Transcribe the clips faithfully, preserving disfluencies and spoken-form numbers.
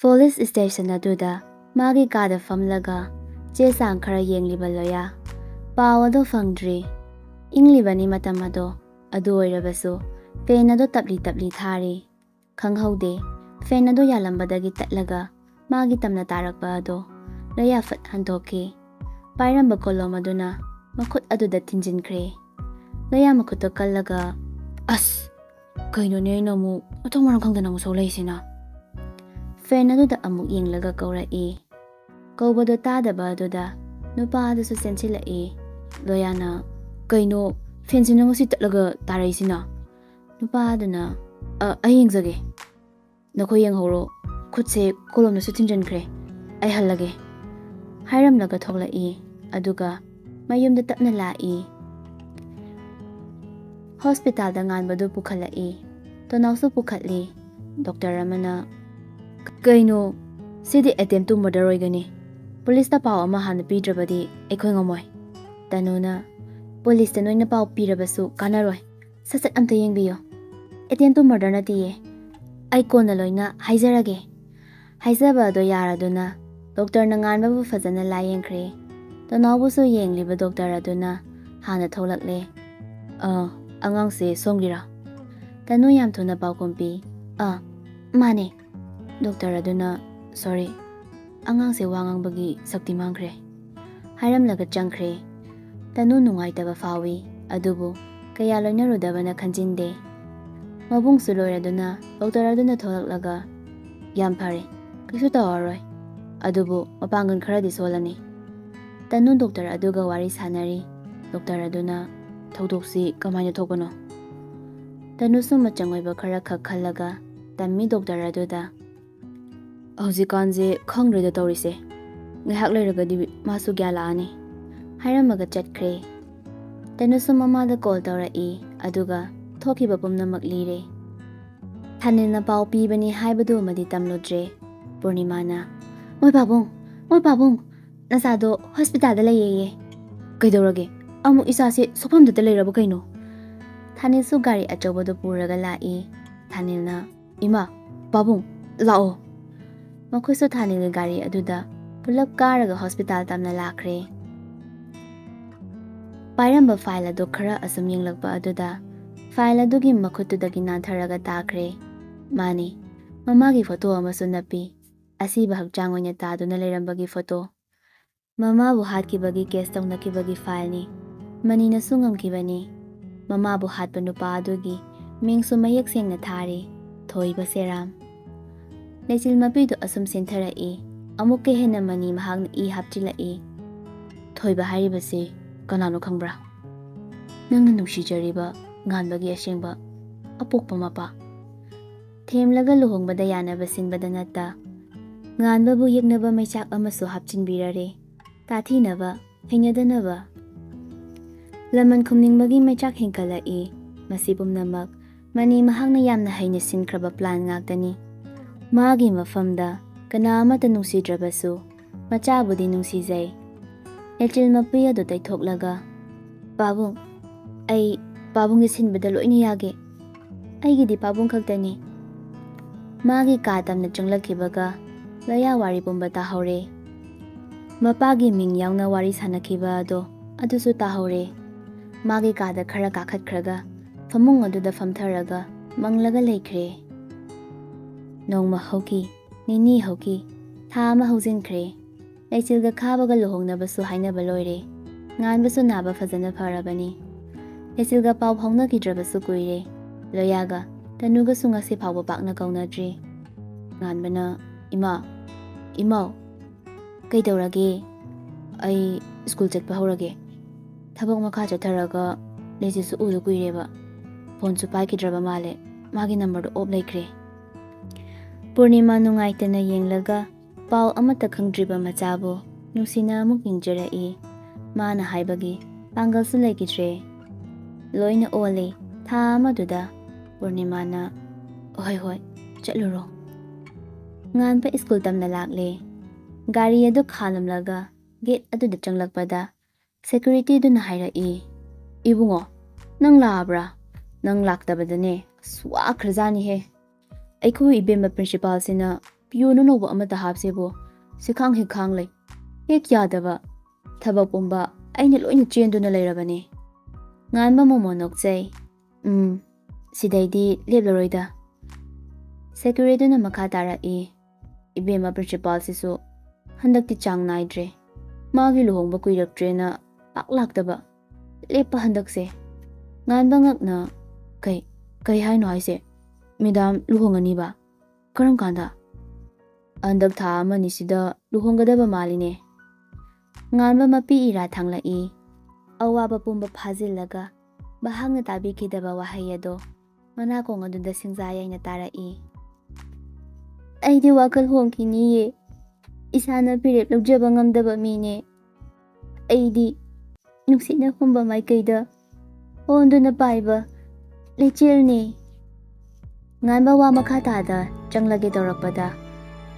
Police station ꯑꯗꯨꯗ ꯃꯥꯒꯤ ꯀꯥꯗ ꯐꯝꯂꯒ ꯆꯦ ꯆꯥꯡ ꯈꯔ ꯌꯦꯡꯂꯤꯕ ꯂꯣꯌꯥ꯫ ꯄꯥꯎ ꯑꯗꯨ ꯐꯪꯗ꯭ꯔꯤ꯫ ꯏꯪꯂꯤꯕꯅꯤ ꯃꯇꯝ ꯑꯗꯣ꯫ ꯑꯗꯨ ꯑꯣꯏꯔꯕꯁꯨ ꯐꯦꯟ ꯑꯗꯨ ꯇꯞꯂꯤ ꯇꯞꯂꯤ ꯊꯥꯔꯤ꯫ ꯈꯪꯍꯧꯗꯦ, ꯐꯦꯟ ꯑꯗꯨ ꯌꯥꯜꯂꯝꯕꯗꯒꯤ ꯇꯠꯂꯒ ꯃꯥꯒꯤ ꯇꯝꯅ ꯇꯥꯔꯛꯄ ꯑꯗꯣ ꯂꯣꯌꯥ ꯐꯠ ꯍꯟꯗꯣꯛꯈꯤ꯫ ꯄꯥꯏꯔꯝꯕ ꯀꯣꯂꯣꯝ ꯑꯗꯨꯅ ꯃꯈꯨꯠ ꯑꯗꯨꯗ ꯊꯤꯟꯖꯤꯟꯈ꯭ꯔꯦ꯫ ꯂꯣꯌꯥ ꯃꯈꯨꯠꯇꯣ ꯀꯜꯂꯒ, "ꯑꯁ! ꯀꯩꯅꯣꯅꯦ, ꯑꯩꯅ ꯑꯃꯨꯛ ꯃꯊꯣꯡ ꯃꯔꯝ ꯈꯪꯗꯅ ꯑꯃꯨꯛ ꯁꯣꯛꯂꯛꯏꯁꯤꯅ?" ꯐꯦꯟ ꯑꯗꯨꯗ ꯑꯃꯨꯛ ꯌꯦꯡꯂꯒ ꯀꯧꯔꯛꯏ꯫ ꯀꯧꯕꯗꯣ ꯇꯥꯗꯕ ꯑꯗꯨꯗ ꯅꯨꯄꯥ ꯑꯗꯨꯁꯨ ꯆꯦꯟꯁꯤꯜꯂꯛꯏ꯫ ꯂꯣꯌꯥꯅ, "ꯀꯩꯅꯣ, ꯐꯦꯟꯁꯤꯅ ꯉꯁꯤ ꯇꯠꯂꯒ ꯇꯥꯔꯛꯏꯁꯤꯅ?" ꯅꯨꯄꯥ ꯑꯗꯨꯅ, "ꯑ, ꯑꯩ ꯌꯦꯡꯖꯒꯦ꯫ ꯅꯈꯣꯏ ꯌꯦꯡꯍꯧꯔꯣ, ꯈꯨꯠꯁꯦ ꯀꯣꯂꯣꯝꯗꯁꯨ ꯊꯤꯟꯖꯤꯟꯈ꯭ꯔꯦ꯫ ꯑꯩ ꯍꯜꯂꯒꯦ," ꯍꯥꯏꯔꯝꯂꯒ ꯊꯣꯛꯂꯛꯏ꯫ ꯑꯗꯨꯒ ꯃꯌꯨꯝꯗ ꯇꯞꯅ ꯂꯥꯛꯏ꯫ ꯍꯣꯁꯄꯤꯇꯥꯜꯗ ꯉꯥꯟꯕꯗꯨ ꯄꯨꯈꯠꯂꯛꯏ꯫ ꯇꯣꯅꯥꯎꯁꯨ ꯄꯨꯈꯠꯂꯤ꯫ ꯗꯣꯛꯇꯔ ꯑꯃꯅ, "ꯀꯩꯅꯣ, ꯁꯤꯗꯤ attempt to murder ꯑꯣꯏꯒꯅꯤ꯫ ꯄꯨꯂꯤꯁꯇ ꯄꯥꯎ ꯑꯃ ꯍꯥꯟꯅ ꯄꯤꯗ꯭ꯔꯕꯗꯤ ꯑꯩꯈꯣꯏ ꯉꯝꯃꯣꯏ꯫" ꯇꯅꯨꯅ, "ꯄꯨꯂꯤꯁꯇ ꯅꯣꯏꯅ ꯄꯥꯎ ꯄꯤꯔꯕꯁꯨ ꯀꯥꯟꯅꯔꯣꯏ꯫ ꯁꯠ ꯁꯠ ꯑꯝꯇ ꯌꯦꯡꯕꯤꯌꯨ꯫ Attempt to murder ꯅꯠꯇꯤꯌꯦ꯫ ꯑꯩ ꯀꯣꯟꯅ ꯂꯣꯏꯅ ꯍꯥꯏꯖꯔꯒꯦ꯫" ꯍꯥꯏꯖꯕ ꯑꯗꯣ ꯌꯥꯔꯗꯨꯅ ꯗꯣꯛꯇꯔꯅ ꯉꯥꯟꯕꯕꯨ ꯐꯖꯅ ꯂꯥꯌꯦꯡꯈ꯭ꯔꯦ꯫ ꯇꯣꯅꯥꯎꯕꯨꯁꯨ ꯌꯦꯡꯂꯤꯕ ꯗꯣꯛꯇꯔ ꯑꯗꯨꯅ ꯍꯥꯟꯅ ꯊꯣꯛꯂꯛꯂꯦ꯫ "ꯑ, ꯑꯉꯥꯡꯁꯦ ꯁꯣꯝꯒꯤꯔꯥ?" ꯇꯅꯨ ꯌꯥꯝ ꯊꯨꯅ ꯄꯥꯎꯈꯨꯝ ꯄꯤ꯫ "ꯑ, ꯃꯥꯅꯦ꯫" ꯗꯣꯛꯇꯔ ꯑꯗꯨꯅ, "Sorry, ꯑꯉꯥꯡꯁꯦ ꯋꯥ ꯉꯥꯡꯕꯒꯤ ꯁꯛꯇꯤ ꯃꯥꯡꯈ꯭ꯔꯦ," ꯍꯥꯏꯔꯝꯂꯒ ꯆꯪꯈ꯭ꯔꯦ꯫ ꯇꯅꯨ ꯅꯨꯡꯉꯥꯏꯇꯕ ꯐꯥꯎꯏ, ꯑꯗꯨꯕꯨ ꯀꯌꯥ ꯂꯣꯏꯅꯔꯨꯗꯕꯅ ꯈꯟꯖꯤꯟꯗꯦ꯫ ꯃꯕꯨꯡꯁꯨ ꯂꯣꯏꯔꯗꯨꯅ ꯗꯣꯛꯇꯔ ꯑꯗꯨꯅ ꯊꯣꯛꯂꯛꯂꯒ, "ꯌꯥꯝ ꯐꯔꯦ, ꯀꯩꯁꯨ ꯇꯧꯔꯔꯣꯏ, ꯑꯗꯨꯕꯨ ꯃꯄꯥꯡꯒꯜ ꯈꯔꯗꯤ ꯁꯣꯜꯂꯅꯤ꯫" ꯇꯅꯨ ꯗꯣꯛꯇꯔ ꯑꯗꯨꯒ ꯋꯥꯔꯤ ꯁꯥꯟꯅꯔꯤ꯫ ꯗꯣꯛꯇꯔ ꯑꯗꯨꯅ, "ꯊꯧꯗꯣꯛꯁꯤ ꯀꯃꯥꯏꯅ ꯊꯣꯛꯄꯅꯣ?" ꯇꯅꯨꯁꯨ ꯃꯆꯪ ꯑꯣꯏꯕ ꯈꯔ ꯈꯛ ꯈꯜꯂꯒ ꯇꯝꯃꯤ ꯗꯣꯛꯇꯔ ꯑꯗꯨꯗ, "ꯍꯧꯖꯤꯛꯀꯥꯟꯁꯦ ꯈꯪꯗ꯭ꯔꯦꯗ ꯇꯧꯔꯤꯁꯦ꯫ ꯉꯥꯏꯍꯥꯛ ꯂꯩꯔꯒꯗꯤ ꯃꯥꯁꯨ ꯒ꯭ꯌꯥꯟ ꯂꯥꯛꯑꯅꯤ," ꯍꯥꯏꯔꯝꯃꯒ ꯆꯠꯈ꯭ꯔꯦ꯫ ꯇꯅꯨꯁꯨ ꯃꯃꯥꯗ ꯀꯣꯜ ꯇꯧꯔꯛꯏ, ꯑꯗꯨꯒ ꯊꯣꯛꯈꯤꯕ ꯄꯨꯝꯅꯃꯛ ꯂꯤꯔꯦ꯫ ꯊꯥꯅꯤꯜꯅ ꯄꯥꯎ ꯄꯤꯕꯅꯤ ꯍꯥꯏꯕꯗꯨꯃꯗꯤ ꯇꯝꯂꯨꯗ꯭ꯔꯦ꯫ ꯄꯨꯔꯅꯤꯃꯥꯅ, "ꯃꯣꯏ ꯄꯥꯕꯨꯡ, ꯃꯣꯏ ꯄꯥꯕꯨꯡ, ꯅꯆꯥꯗꯣ ꯍꯣꯁꯄꯤꯇꯥꯜꯗ ꯂꯩꯌꯦꯌꯦ꯫" "ꯀꯩꯗꯧꯔꯒꯦ? ꯑꯃꯨꯛ ꯏꯆꯥꯁꯦ ꯁꯣꯛꯐꯝꯗꯇ ꯂꯩꯔꯕ ꯀꯩꯅꯣ?" ꯊꯥꯅꯤꯜꯁꯨ ꯒꯥꯔꯤ ꯑꯆꯧꯕꯗꯨ ꯄꯨꯔꯒ ꯂꯥꯛꯏ꯫ ꯊꯥꯅꯤꯜꯅ, "ꯏꯃꯥ, ꯄꯥꯕꯨꯡ, ꯂꯥꯛꯑꯣ꯫" ꯃꯈꯣꯏꯁꯨ ꯊꯥꯅꯤꯜꯒꯤ ꯒꯥꯔꯤ ꯑꯗꯨꯗ ꯄꯨꯂꯞ ꯀꯥꯔꯒ ꯍꯣꯁꯄꯤꯇꯥꯜ ꯇꯝꯅ ꯂꯥꯛꯈ꯭ꯔꯦ꯫ ꯄꯥꯏꯔꯝꯕ ꯐꯥꯏꯜ ꯑꯗꯨ ꯈꯔ ꯑꯁꯨꯝ ꯌꯦꯡꯂꯛꯄ ꯑꯗꯨꯗ ꯐꯥꯏꯜ ꯑꯗꯨꯒꯤ ꯃꯈꯨꯠꯇꯨꯗꯒꯤ ꯅꯥꯟꯊꯔꯒ ꯇꯥꯈ꯭ꯔꯦ꯫ ꯃꯥꯅꯤ, ꯃꯃꯥꯒꯤ ꯐꯣꯇꯣ ꯑꯃꯁꯨ ꯅꯞꯄꯤ꯫ ꯑꯁꯤꯕ ꯍꯛꯆꯥꯡ ꯑꯣꯏꯅ ꯇꯥꯗꯨꯅ ꯂꯩꯔꯝꯕꯒꯤ ꯐꯣꯇꯣ꯫ ꯃꯃꯥꯕꯨ ꯍꯥꯠꯈꯤꯕꯒꯤ ꯀꯦꯁ ꯇꯧꯅꯈꯤꯕꯒꯤ ꯐꯥꯏꯜꯅꯤ꯫ ꯃꯅꯤꯅꯁꯨ ꯉꯝꯈꯤꯕꯅꯤ꯫ ꯃꯃꯥꯕꯨ ꯍꯥꯠꯄ ꯅꯨꯄꯥ ꯑꯗꯨꯒꯤ ꯃꯤꯡꯁꯨ ꯃꯌꯦꯛ ꯁꯦꯡꯅ ꯊꯥꯔꯤ, ꯊꯣꯏꯕ ꯁꯦꯔꯥꯝ꯫ ꯂꯩꯆꯤꯜ ꯃꯄꯤꯗꯨ ꯑꯁꯨꯝ ꯆꯦꯟꯊꯔꯛꯏ꯫ ꯑꯃꯨꯛꯀ ꯍꯦꯟꯅ ꯃꯅꯤ ꯃꯍꯥꯛꯅ ꯏ ꯍꯥꯞꯆꯤꯜꯂꯛꯏ꯫ ꯊꯣꯏꯕ ꯍꯥꯏꯔꯤꯕꯁꯤ ꯀꯅꯥꯅꯣ ꯈꯪꯕ꯭ꯔꯥ? ꯅꯪꯅ ꯅꯨꯡꯁꯤꯖꯔꯤꯕ ꯉꯥꯟꯕꯒꯤ ꯑꯁꯦꯡꯕ ꯑꯄꯣꯛꯄ ꯃꯄꯥ꯫ ꯊꯦꯝꯂꯒ ꯂꯨꯍꯣꯡꯕꯗ ꯌꯥꯅꯕ ꯁꯤꯟꯕꯗ ꯅꯠꯇ, ꯉꯥꯟꯕꯕꯨ ꯌꯦꯛꯅꯕ ꯃꯩꯆꯥꯛ ꯑꯃꯁꯨ ꯍꯥꯞꯆꯤꯟꯕꯤꯔꯔꯦ꯫ ꯇꯥꯊꯤꯅꯕ, ꯍꯩꯅꯗꯅꯕ꯫ ꯂꯃꯟ ꯈꯨꯝꯅꯤꯡꯕꯒꯤ ꯃꯩꯆꯥꯛ ꯍꯦꯟꯒꯠꯂꯛꯏ꯫ ꯃꯁꯤ ꯄꯨꯝꯅꯃꯛ ꯃꯅꯤ ꯃꯍꯥꯛꯅ ꯌꯥꯝꯅ ꯍꯩꯅ ꯁꯤꯟꯈ꯭ꯔꯕ ꯄ꯭ꯂꯥꯟ ꯉꯥꯛꯇꯅꯤ꯫ ꯃꯥꯒꯤ ꯃꯐꯝꯗ ꯀꯅꯥ ꯑꯃꯠꯇ ꯅꯨꯡꯁꯤꯗ꯭ꯔꯕꯁꯨ, ꯃꯆꯥꯕꯨꯗꯤ ꯅꯨꯡꯁꯤꯖꯩ꯫ ꯂꯩꯆꯤꯜ ꯃꯄꯤ ꯑꯗꯨ ꯇꯩꯊꯣꯛꯂꯒ, "ꯄꯥꯕꯨꯡ, ꯑꯩ ꯄꯥꯕꯨꯡꯒꯤ ꯁꯤꯟꯕꯗ ꯂꯣꯏꯅ ꯌꯥꯒꯦ꯫ ꯑꯩꯒꯤꯗꯤ ꯄꯥꯕꯨꯡ ꯈꯛꯇꯅꯤ꯫" ꯃꯥꯒꯤ ꯀꯥ ꯇꯝꯅ ꯆꯪꯂꯛꯈꯤꯕꯒ ꯂꯣꯌꯥ ꯋꯥꯔꯤ ꯄꯨꯝꯕ ꯇꯥꯍꯧꯔꯦ꯫ ꯃꯄꯥꯒꯤ ꯃꯤꯡ ꯌꯥꯎꯅ ꯋꯥꯔꯤ ꯁꯥꯟꯅꯈꯤꯕ ꯑꯗꯣ ꯑꯗꯨꯁꯨ ꯇꯥꯍꯧꯔꯦ꯫ ꯃꯥꯒꯤ ꯀꯥꯗ ꯈꯔ ꯀꯥꯈꯠꯈ꯭ꯔꯒ ꯐꯃꯨꯡ ꯑꯗꯨꯗ ꯐꯝꯊꯔꯒ ꯃꯪꯂꯒ ꯂꯩꯈ꯭ꯔꯦ꯫ ꯅꯣꯡꯃ ꯍꯧꯈꯤ, ꯅꯤꯅꯤ ꯍꯧꯈꯤ, ꯊꯥ ꯑꯃ ꯍꯧꯖꯤꯟꯈ꯭ꯔꯦ꯫ ꯂꯩꯆꯤꯜꯒ ꯈꯥꯕꯒ ꯂꯨꯍꯣꯡꯅꯕꯁꯨ ꯍꯥꯏꯅꯕ ꯂꯣꯏꯔꯦ꯫ ꯉꯥꯟꯕꯁꯨ ꯅꯥꯕ ꯐꯖꯅ ꯐꯔꯕꯅꯤ꯫ ꯂꯩꯆꯤꯜꯒ ꯄꯥꯎ ꯐꯥꯎꯅꯈꯤꯗ꯭ꯔꯕꯁꯨ ꯀꯨꯏꯔꯦ꯫ ꯂꯣꯌꯥꯒ ꯇꯅꯨꯒꯁꯨ ꯉꯁꯤ ꯐꯥꯎꯕ ꯄꯥꯛꯅ ꯀꯧꯅꯗ꯭ꯔꯤ꯫ ꯉꯥꯟꯕꯅ, "ꯏꯃꯥ, ꯏꯃꯥꯎ, ꯀꯩꯗꯧꯔꯒꯦ? ꯑꯩ ꯁ꯭ꯀꯨꯜ ꯆꯠꯄ ꯍꯧꯔꯒꯦ꯫ ꯊꯕꯛ ꯃꯈꯥ ꯆꯠꯊꯔꯒ ꯂꯩꯆꯤꯜꯁꯨ ꯎꯗ ꯀꯨꯏꯔꯦꯕ꯫ ꯐꯣꯟꯁꯨ ꯄꯥꯏꯈꯤꯗ꯭ꯔꯕ ꯃꯥꯜꯂꯦ꯫ ꯃꯥꯒꯤ ꯅꯝꯕꯔꯗꯣ ꯑꯣꯐ ꯂꯩꯈ꯭ꯔꯦ꯫" ꯄꯨꯔꯅꯤꯃꯥ ꯅꯨꯡꯉꯥꯏꯇꯅ ꯌꯦꯡꯂꯒ ꯄꯥꯎ ꯑꯃꯠꯇ ꯈꯪꯗ꯭ꯔꯤꯕ ꯃꯆꯥꯕꯨ ꯅꯨꯡꯁꯤꯅ ꯑꯃꯨꯛ ꯌꯦꯡꯖꯔꯛꯏ꯫ ꯃꯥꯅ ꯍꯥꯏꯕꯒꯤ ꯄꯥꯡꯒꯜꯁꯨ ꯂꯩꯈꯤꯗ꯭ꯔꯦ꯫ ꯂꯣꯏꯅ ꯑꯣꯜꯂꯦ ꯊꯥ ꯑꯃꯗꯨꯗ꯫ ꯄꯨꯔꯅꯤꯃꯥꯅ, "ꯍꯣꯏ, ꯍꯣꯏ, ꯆꯠꯂꯨꯔꯣ꯫" ꯉꯥꯟꯕ ꯁ꯭ꯀꯨꯜ ꯇꯝꯅ ꯂꯥꯛꯂꯦ꯫ ꯒꯥꯔꯤ ꯑꯗꯨ ꯈꯥꯝꯂꯝꯂꯒ ꯒꯦꯠ ꯑꯗꯨꯗ ꯆꯪꯂꯛꯄꯗ ꯁꯦꯀ꯭ꯌꯨꯔꯤꯇꯤꯗꯨꯅ ꯍꯥꯏꯔꯛꯏ, "ꯏꯕꯨꯡꯉꯣ, ꯅꯪ ꯂꯥꯛꯑꯕ꯭ꯔꯥ? ꯅꯪ ꯂꯥꯛꯇꯕꯗꯅꯦ ꯑꯁ ꯋꯥꯈ꯭ꯔꯖꯥꯠꯅꯤꯍꯦ꯫ ꯑꯩꯈꯣꯏ ꯏꯕꯦꯝꯃ ꯄ꯭ꯔꯤꯟꯁꯤꯄꯥꯜꯁꯤꯅ ꯌꯨ ꯑꯅꯧꯕ ꯑꯃꯠꯇ ꯍꯥꯞꯁꯦꯕꯨ ꯁꯤꯈꯥꯡ ꯍꯤꯈꯥꯡ ꯂꯩ꯫ ꯍꯦꯛ ꯌꯥꯗꯕ꯫ ꯊꯕꯛ ꯄꯨꯝꯕ ꯑꯩꯅ ꯂꯣꯏꯅ ꯆꯦꯟꯗꯨꯅ ꯂꯩꯔꯕꯅꯤ꯫ ꯉꯥꯟꯕ ꯃꯣꯃꯣꯟ ꯅꯣꯛꯆꯩ꯫ "ꯎꯝ, ꯁꯤꯗꯩꯗꯤ ꯂꯦꯞꯂꯔꯣꯏꯗ꯫" ꯁꯦꯀ꯭ꯌꯨꯔꯤꯇꯤꯗꯨꯅ ꯃꯈꯥ ꯇꯥꯔꯛꯏ, "ꯏꯕꯦꯝꯃ ꯄ꯭ꯔꯤꯟꯁꯤꯄꯥꯜꯁꯤꯁꯨ ꯍꯟꯗꯛꯇꯤ ꯆꯥꯡ ꯅꯥꯏꯗ꯭ꯔꯦ꯫ ꯃꯥꯒꯤ ꯂꯨꯍꯣꯡꯕ ꯀꯨꯏꯔꯛꯇ꯭ꯔꯦꯅ ꯄꯥꯛ ꯂꯥꯛꯇꯕ꯫ ꯂꯦꯞꯄ ꯍꯟꯗꯛꯁꯦ꯫" ꯉꯥꯟꯕ ꯉꯛꯅ, "ꯀꯩ, ꯀꯩ ꯍꯥꯏꯅꯣ ꯍꯥꯏꯁꯦ? ꯃꯦꯗꯥꯝ ꯂꯨꯍꯣꯡꯉꯅꯤꯕ? ꯀꯔꯝ ꯀꯥꯟꯗ?" "ꯍꯟꯗꯛ ꯊꯥ ꯑꯃꯅꯤꯁꯤꯗ ꯂꯨꯍꯣꯡꯒꯗꯕ ꯃꯥꯜꯂꯤꯅꯦ꯫" ꯉꯥꯟꯕ ꯃꯄꯤ ꯏꯔꯥ ꯊꯥꯡꯂꯛꯏ꯫ ꯑꯋꯥꯕ ꯄꯨꯝꯕ ꯐꯥꯖꯤꯜꯂꯒ ꯃꯍꯥꯛꯅ ꯇꯥꯕꯤꯈꯤꯗꯕ ꯋꯥꯍꯩ ꯑꯗꯣ ꯃꯅꯥꯀꯣꯡ ꯑꯗꯨꯗ ꯁꯤꯡꯖꯥ ꯌꯩꯅ ꯇꯥꯔꯛꯏ꯫ "ꯑꯩꯗꯤ ꯋꯥꯈꯜ ꯍꯣꯡꯈꯤꯅꯤꯌꯦ꯫ ꯏꯁꯥꯅ ꯐꯤꯔꯦꯞ ꯂꯧꯖꯕ ꯉꯝꯗꯕ ꯃꯤꯅꯦ꯫ ꯑꯩꯗꯤ ꯅꯨꯡꯁꯤꯠꯅ ꯍꯨꯝꯕ ꯃꯥꯏꯀꯩꯗ ꯑꯣꯟꯗꯨꯅ ꯄꯥꯏꯕ ꯂꯩꯆꯤꯜꯅꯤ꯫" ꯉꯥꯟꯕ ꯋꯥ ꯃꯈꯥ ꯇꯥꯗ ꯆꯪꯂꯒꯦ ꯇꯧꯔꯛꯄꯗ,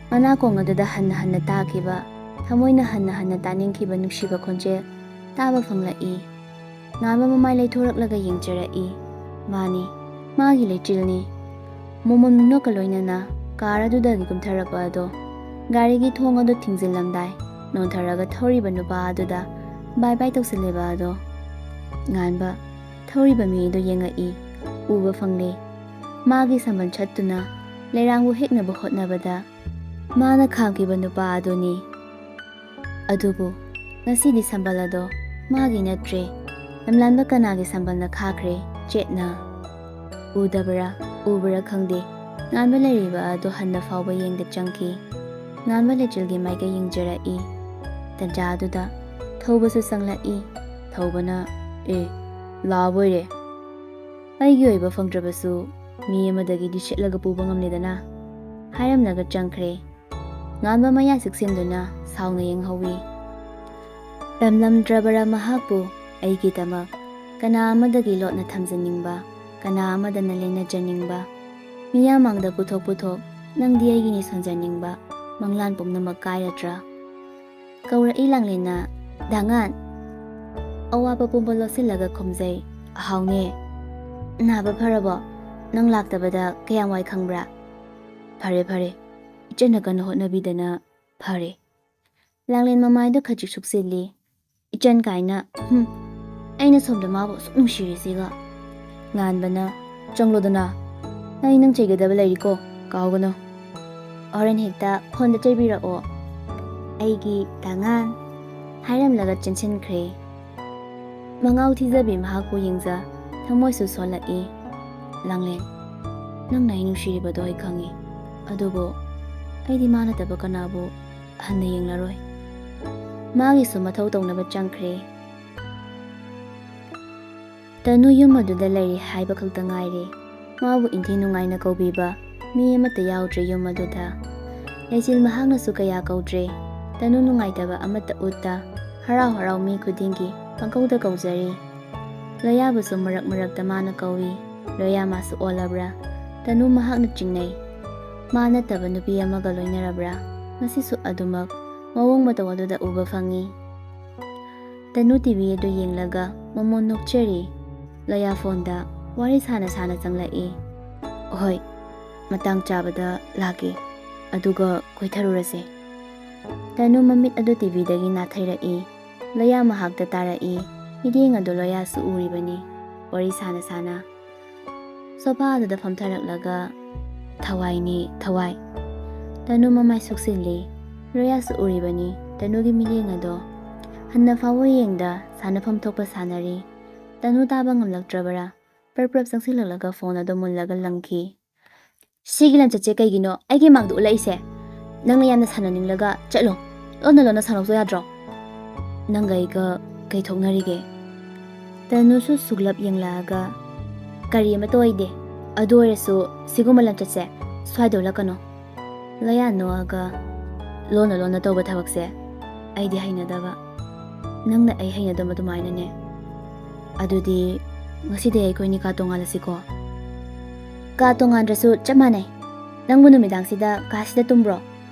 ꯃꯅꯥꯀꯣꯡ ꯑꯗꯨꯗ ꯍꯟꯅ ꯍꯟꯅ ꯇꯥꯈꯤꯕ, ꯊꯃꯣꯏꯅ ꯍꯟꯅ ꯍꯟꯅ ꯇꯥꯅꯤꯡꯈꯤꯕ ꯅꯨꯡꯁꯤꯕ ꯈꯣꯟꯖꯦꯜ ꯇꯥꯕ ꯐꯪꯂꯛꯏ꯫ ꯉꯥꯟꯕ ꯃꯃꯥꯏ ꯂꯩꯊꯣꯔꯛꯂꯒ ꯌꯦꯡꯖꯔꯛꯏ꯫ ꯃꯥꯅꯤ, ꯃꯥꯒꯤ ꯂꯩꯆꯤꯜꯅꯤ꯫ ꯃꯣꯃꯣꯟ ꯃꯤꯅꯣꯛꯀ ꯂꯣꯏꯅꯅ ꯀꯥꯔ ꯑꯗꯨꯗꯒꯤ ꯀꯨꯝꯊꯔꯛꯄ ꯑꯗꯣ, ꯒꯥꯔꯤꯒꯤ ꯊꯣꯡ ꯑꯗꯨ ꯊꯤꯡꯖꯤꯜꯂꯝꯗꯥꯏ ꯅꯣꯟꯊꯔꯒ ꯊꯧꯔꯤꯕ ꯅꯨꯄꯥ ꯑꯗꯨꯗ ꯕꯥꯏ ꯕꯥꯏ ꯇꯧꯁꯤꯜꯂꯦꯕ ꯑꯗꯣ꯫ ꯉꯥꯟꯕ ꯊꯧꯔꯤꯕ ꯃꯤ ꯑꯗꯨ ꯌꯦꯡꯉꯛꯏ꯫ ꯎꯕ ꯐꯪꯂꯦ꯫ ꯃꯥꯒꯤ ꯁꯝꯕꯜ ꯁꯠꯇꯨꯅ ꯂꯩꯔꯥꯡꯕꯨ ꯍꯦꯛꯅꯕ ꯍꯣꯠꯅꯕꯗ ꯃꯥꯅ ꯈꯥꯝꯈꯤꯕ ꯅꯨꯄꯥ ꯑꯗꯨꯅꯤ꯫ ꯑꯗꯨꯕꯨ ꯉꯁꯤꯗꯤ ꯁꯝꯕꯜ ꯑꯗꯣ ꯃꯥꯒꯤ ꯅꯠꯇ꯭ꯔꯦ꯫ ꯂꯝꯂꯥꯟꯕ ꯀꯅꯥꯒꯤ ꯁꯝꯕꯜꯅ ꯈꯥꯈ꯭ꯔꯦ ꯆꯦꯠꯅ꯫ ꯎꯗꯕ꯭ꯔꯥ, ꯎꯕ꯭ꯔꯥ ꯈꯪꯗꯦ, ꯉꯥꯟꯕ ꯂꯩꯔꯤꯕ ꯑꯗꯣ ꯍꯟꯅ ꯐꯥꯎꯕ ꯌꯦꯡꯗ ꯆꯪꯈꯤ꯫ ꯉꯥꯟꯕ ꯂꯩꯆꯤꯜꯒꯤ ꯃꯥꯏꯀꯩ ꯌꯦꯡꯖꯔꯛꯏ꯫ ꯇꯟꯖꯥ ꯑꯗꯨꯗ ꯊꯧꯕꯁꯨ ꯆꯪꯂꯛꯏ꯫ ꯊꯧꯕꯅ, "ꯑꯦ, ꯂꯥꯕ ꯑꯣꯏꯔꯦ꯫ ꯑꯩꯒꯤ ꯑꯣꯏꯕ ꯐꯪꯗ꯭ꯔꯕꯁꯨ ꯃꯤ ꯑꯃꯗꯒꯤꯗꯤ ꯁꯦꯠꯂꯒ ꯄꯨꯕ ꯉꯝꯂꯦꯗꯅ," ꯍꯥꯏꯔꯝꯂꯒ ꯆꯪꯈ꯭ꯔꯦ꯫ ꯉꯥꯟꯕ ꯃꯌꯥ ꯆꯤꯛꯁꯤꯟꯗꯨꯅ ꯁꯥꯎꯅ ꯌꯦꯡꯍꯧꯏ꯫ ꯇꯝꯂꯝꯗ꯭ꯔꯕꯔꯥ ꯃꯍꯥꯛꯄꯨ ꯑꯩꯒꯤꯗꯃꯛ ꯀꯅꯥ ꯑꯃꯗꯒꯤ ꯂꯣꯠꯅ ꯊꯝꯖꯅꯤꯡꯕ, ꯀꯅꯥ ꯑꯃꯗꯅ ꯂꯦꯟꯅꯖꯅꯤꯡꯕ? ꯃꯤꯌꯥꯝ ꯃꯥꯡꯗ ꯄꯨꯊꯣꯛ ꯄꯨꯊꯣꯛ ꯅꯪꯗꯤ ꯑꯩꯒꯤꯅꯤ ꯁꯣꯟꯖꯅꯤꯡꯕ ꯃꯪꯂꯥꯟ ꯄꯨꯝꯅꯃꯛ ꯀꯥꯏꯔꯗ꯭ꯔꯥ? ꯀꯧꯔꯛꯏ ꯂꯥꯡꯂꯦꯟꯅ, "ꯗꯥꯉꯥꯟ!" ꯑꯋꯥꯕ ꯄꯨꯝꯕ ꯂꯣꯠꯁꯤꯜꯂꯒ ꯈꯨꯝꯖꯩ, "ꯑꯍꯥꯎꯅꯦ꯫ ꯅꯥꯕ ꯐꯔꯕꯣ? ꯅꯪ ꯂꯥꯛꯇꯕꯗ ꯀꯌꯥꯝ ꯋꯥꯏ ꯈꯪꯕ꯭ꯔꯥ?" "ꯐꯔꯦ, ꯐꯔꯦ꯫ ꯏꯆꯟꯅ ꯀꯟꯅ ꯍꯣꯠꯅꯕꯤꯗꯅ ꯐꯔꯦ꯫ ꯂꯥꯡꯂꯦꯟ ꯃꯃꯥꯏꯗ ꯈꯖꯤꯛ ꯁꯨꯛꯆꯤꯜꯂꯤ꯫ "ꯏꯆꯟ ꯀꯥꯏꯅ, ꯍꯨꯝ, ꯑꯩꯅ ꯁꯣꯝꯗ ꯃꯥꯕꯨ ꯑꯁꯨꯛ ꯅꯨꯡꯁꯤꯔꯤꯁꯤꯒ?" ꯉꯥꯟꯕꯅ, "ꯆꯪꯂꯣꯗꯅ, ꯑꯩ ꯅꯪ ꯆꯩꯒꯗꯕ ꯂꯩꯔꯤꯀꯣ, ꯀꯥꯎꯒꯅꯨ꯫ ꯍꯣꯔꯦꯟ ꯍꯦꯛꯇ ꯐꯣꯟꯗ ꯆꯩꯕꯤꯔꯛꯑꯣ, ꯑꯩꯒꯤ ꯇꯉꯥꯟ" ꯍꯥꯏꯔꯝꯂꯒ ꯆꯦꯟꯁꯤꯟꯈ꯭ꯔꯦ꯫ ꯃꯉꯥꯎ ꯊꯤꯖꯕꯤ ꯃꯍꯥꯛꯄꯨ ꯌꯦꯡꯖ ꯊꯃꯣꯏꯁꯨ ꯁꯣꯜꯂꯛꯏ꯫ "ꯂꯥꯡꯂꯦꯟ, ꯅꯪꯅ ꯑꯩ ꯅꯨꯡꯁꯤꯔꯤꯕꯗꯣ ꯑꯩ ꯈꯪꯏ, ꯑꯗꯨꯕꯨ ꯑꯩꯗꯤ ꯃꯥ ꯅꯠꯇꯕ ꯀꯅꯥꯕꯨ ꯍꯟꯅ ꯌꯦꯡꯂꯔꯣꯏ꯫" ꯃꯥꯒꯤꯁꯨ ꯃꯊꯧ ꯇꯧꯅꯕ ꯆꯪꯈ꯭ꯔꯦ꯫ ꯇꯅꯨ ꯌꯨꯝ ꯑꯗꯨꯗ ꯂꯩꯔꯤ ꯍꯥꯏꯕ ꯈꯛꯇ ꯉꯥꯏꯔꯦ꯫ ꯃꯥꯕꯨ ꯏꯟꯊꯤ ꯅꯨꯡꯉꯥꯏꯅ ꯀꯧꯕꯤꯕ ꯃꯤ ꯑꯃꯠꯇ ꯌꯥꯎꯗ꯭ꯔꯦ ꯌꯨꯝ ꯑꯗꯨꯗ꯫ ꯂꯩꯆꯤꯜ ꯃꯍꯥꯛꯅꯁꯨ ꯀꯌꯥ ꯀꯧꯗ꯭ꯔꯦ꯫ ꯇꯅꯨ ꯅꯨꯡꯉꯥꯏꯇꯕ ꯑꯃꯠꯇ ꯎꯠꯇ ꯍꯔꯥꯎ ꯍꯔꯥꯎ ꯃꯤ ꯈꯨꯗꯤꯡꯒꯤ ꯄꯪꯀꯧꯗ ꯀꯧꯖꯔꯤ꯫ ꯂꯣꯌꯥꯕꯨꯁꯨ ꯃꯔꯛ ꯃꯔꯛꯇ ꯃꯥꯅ ꯀꯧꯏ꯫ ꯂꯣꯌꯥ ꯃꯥꯁꯨ ꯑꯣꯜꯂꯕ꯭ꯔꯥ? ꯇꯅꯨ ꯃꯍꯥꯛꯅ ꯆꯤꯡꯅꯩ꯫ ꯃꯥ ꯅꯠꯇꯕ ꯅꯨꯄꯤ ꯑꯃꯒ ꯂꯣꯏꯅꯔꯕ꯭ꯔꯥ? ꯃꯁꯤꯁꯨ ꯑꯗꯨꯃꯛ ꯃꯑꯣꯡ ꯃꯇꯧ ꯑꯗꯨꯗ ꯎꯕ ꯐꯪꯏ꯫ ꯇꯅꯨ ꯇꯤꯚꯤ ꯑꯗꯨ ꯌꯦꯡꯂꯒ ꯃꯃꯣꯟ ꯅꯣꯛꯆꯔꯤ꯫ ꯂꯣꯌꯥ ꯐꯣꯟꯗ ꯋꯥꯔꯤ ꯁꯥꯅ ꯁꯥꯅ ꯆꯪꯂꯛꯏ꯫ "ꯍꯣꯏ, ꯃꯇꯥꯡ ꯆꯥꯕꯗ ꯂꯥꯛꯀꯦ, ꯑꯗꯨꯒ ꯀꯣꯏꯊꯔꯨꯔꯁꯦ꯫" ꯇꯅꯨ ꯃꯃꯤꯠ ꯑꯗꯨ ꯇꯤꯚꯤꯗꯒꯤ ꯅꯥꯊꯩꯔꯛꯏ꯫ ꯂꯣꯌꯥ ꯃꯍꯥꯛꯇ ꯇꯥꯔꯛꯏ꯫ ꯃꯤꯠꯌꯦꯡ ꯑꯗꯨ ꯂꯣꯌꯥꯁꯨ ꯎꯔꯤꯕꯅꯤ꯫ ꯋꯥꯔꯤ ꯁꯥꯅ ꯁꯥꯅ ꯁꯣꯐꯥ ꯑꯗꯨꯗ ꯐꯝꯊꯔꯛꯂꯒ, "ꯊꯋꯥꯏꯅꯤ, ꯊꯋꯥꯏ꯫" ꯇꯅꯨ ꯃꯃꯥꯏ ꯁꯨꯛꯆꯤꯜꯂꯤ꯫ ꯂꯣꯌꯥꯁꯨ ꯎꯔꯤꯕꯅꯤ ꯇꯅꯨꯒꯤ ꯃꯤꯠꯌꯦꯡ ꯑꯗꯣ꯫ ꯍꯟꯅ ꯐꯥꯎꯕ ꯌꯦꯡꯗ ꯁꯥꯟꯅꯐꯝ ꯊꯣꯛꯄ ꯁꯥꯟꯅꯔꯤ꯫ ꯇꯅꯨ ꯇꯥꯕ ꯉꯝꯂꯛꯇ꯭ꯔꯕꯔꯥ? ꯄ꯭ꯔꯞ ꯄ꯭ꯔꯞ ꯆꯪꯁꯤꯜꯂꯛꯂꯒ ꯐꯣꯟ ꯑꯗꯨ ꯃꯨꯜꯂꯒ ꯂꯪꯈꯤ꯫ "ꯁꯤꯒꯤ ꯂꯝꯆꯠꯁꯦ ꯀꯩꯒꯤꯅꯣ ꯑꯩꯒꯤ ꯃꯥꯡꯗ ꯎꯠꯂꯛꯏꯁꯦ? ꯅꯪꯅ ꯌꯥꯝꯅ ꯁꯥꯟꯅꯅꯤꯡꯂꯒ ꯆꯠꯂꯣ, ꯂꯣꯟꯅ ꯂꯣꯟꯅ ꯁꯥꯟꯅꯧꯆꯣ ꯌꯥꯗ꯭ꯔꯣ? ꯅꯪꯒ ꯑꯩꯒ ꯀꯩ ꯊꯣꯛꯅꯔꯤꯒꯦ?" ꯇꯅꯨꯁꯨ ꯁꯨꯛꯂꯞ ꯌꯦꯡꯂꯛꯑꯒ, "ꯀꯔꯤ ꯑꯃꯠꯇ ꯑꯣꯏꯗꯦ, ꯑꯗꯨ ꯑꯣꯏꯔꯁꯨ ꯁꯤꯒꯨꯝꯕ ꯂꯝꯆꯠꯁꯦ ꯁ꯭ꯋꯥꯏꯗ ꯎꯠꯂꯛꯀꯅꯣ꯫" ꯂꯣꯌꯥ ꯅꯣꯛꯑꯒ, "ꯂꯣꯟꯅ ꯂꯣꯟꯅ ꯇꯧꯕ ꯊꯕꯛꯁꯦ ꯑꯩꯗꯤ ꯍꯩꯅꯗꯕ꯫ ꯅꯪꯅ ꯑꯩ ꯍꯩꯅꯗꯕ ꯑꯗꯨꯃꯥꯏꯅꯅꯦ꯫ ꯑꯗꯨꯗꯤ ꯉꯁꯤꯗꯤ ꯑꯩꯈꯣꯏꯅꯤ ꯀꯥ ꯇꯣꯡꯉꯥꯜꯂꯁꯤꯀꯣ?" "ꯀꯥ ꯇꯣꯡꯉꯥꯟꯗ꯭ꯔꯁꯨ ꯆꯞ ꯃꯥꯟꯅꯩ꯫ ꯅꯪꯕꯨ ꯅꯨꯃꯤꯗꯥꯡꯁꯤꯗ ꯀꯥꯁꯤꯗ ꯇꯨꯝꯕ꯭ꯔꯣ?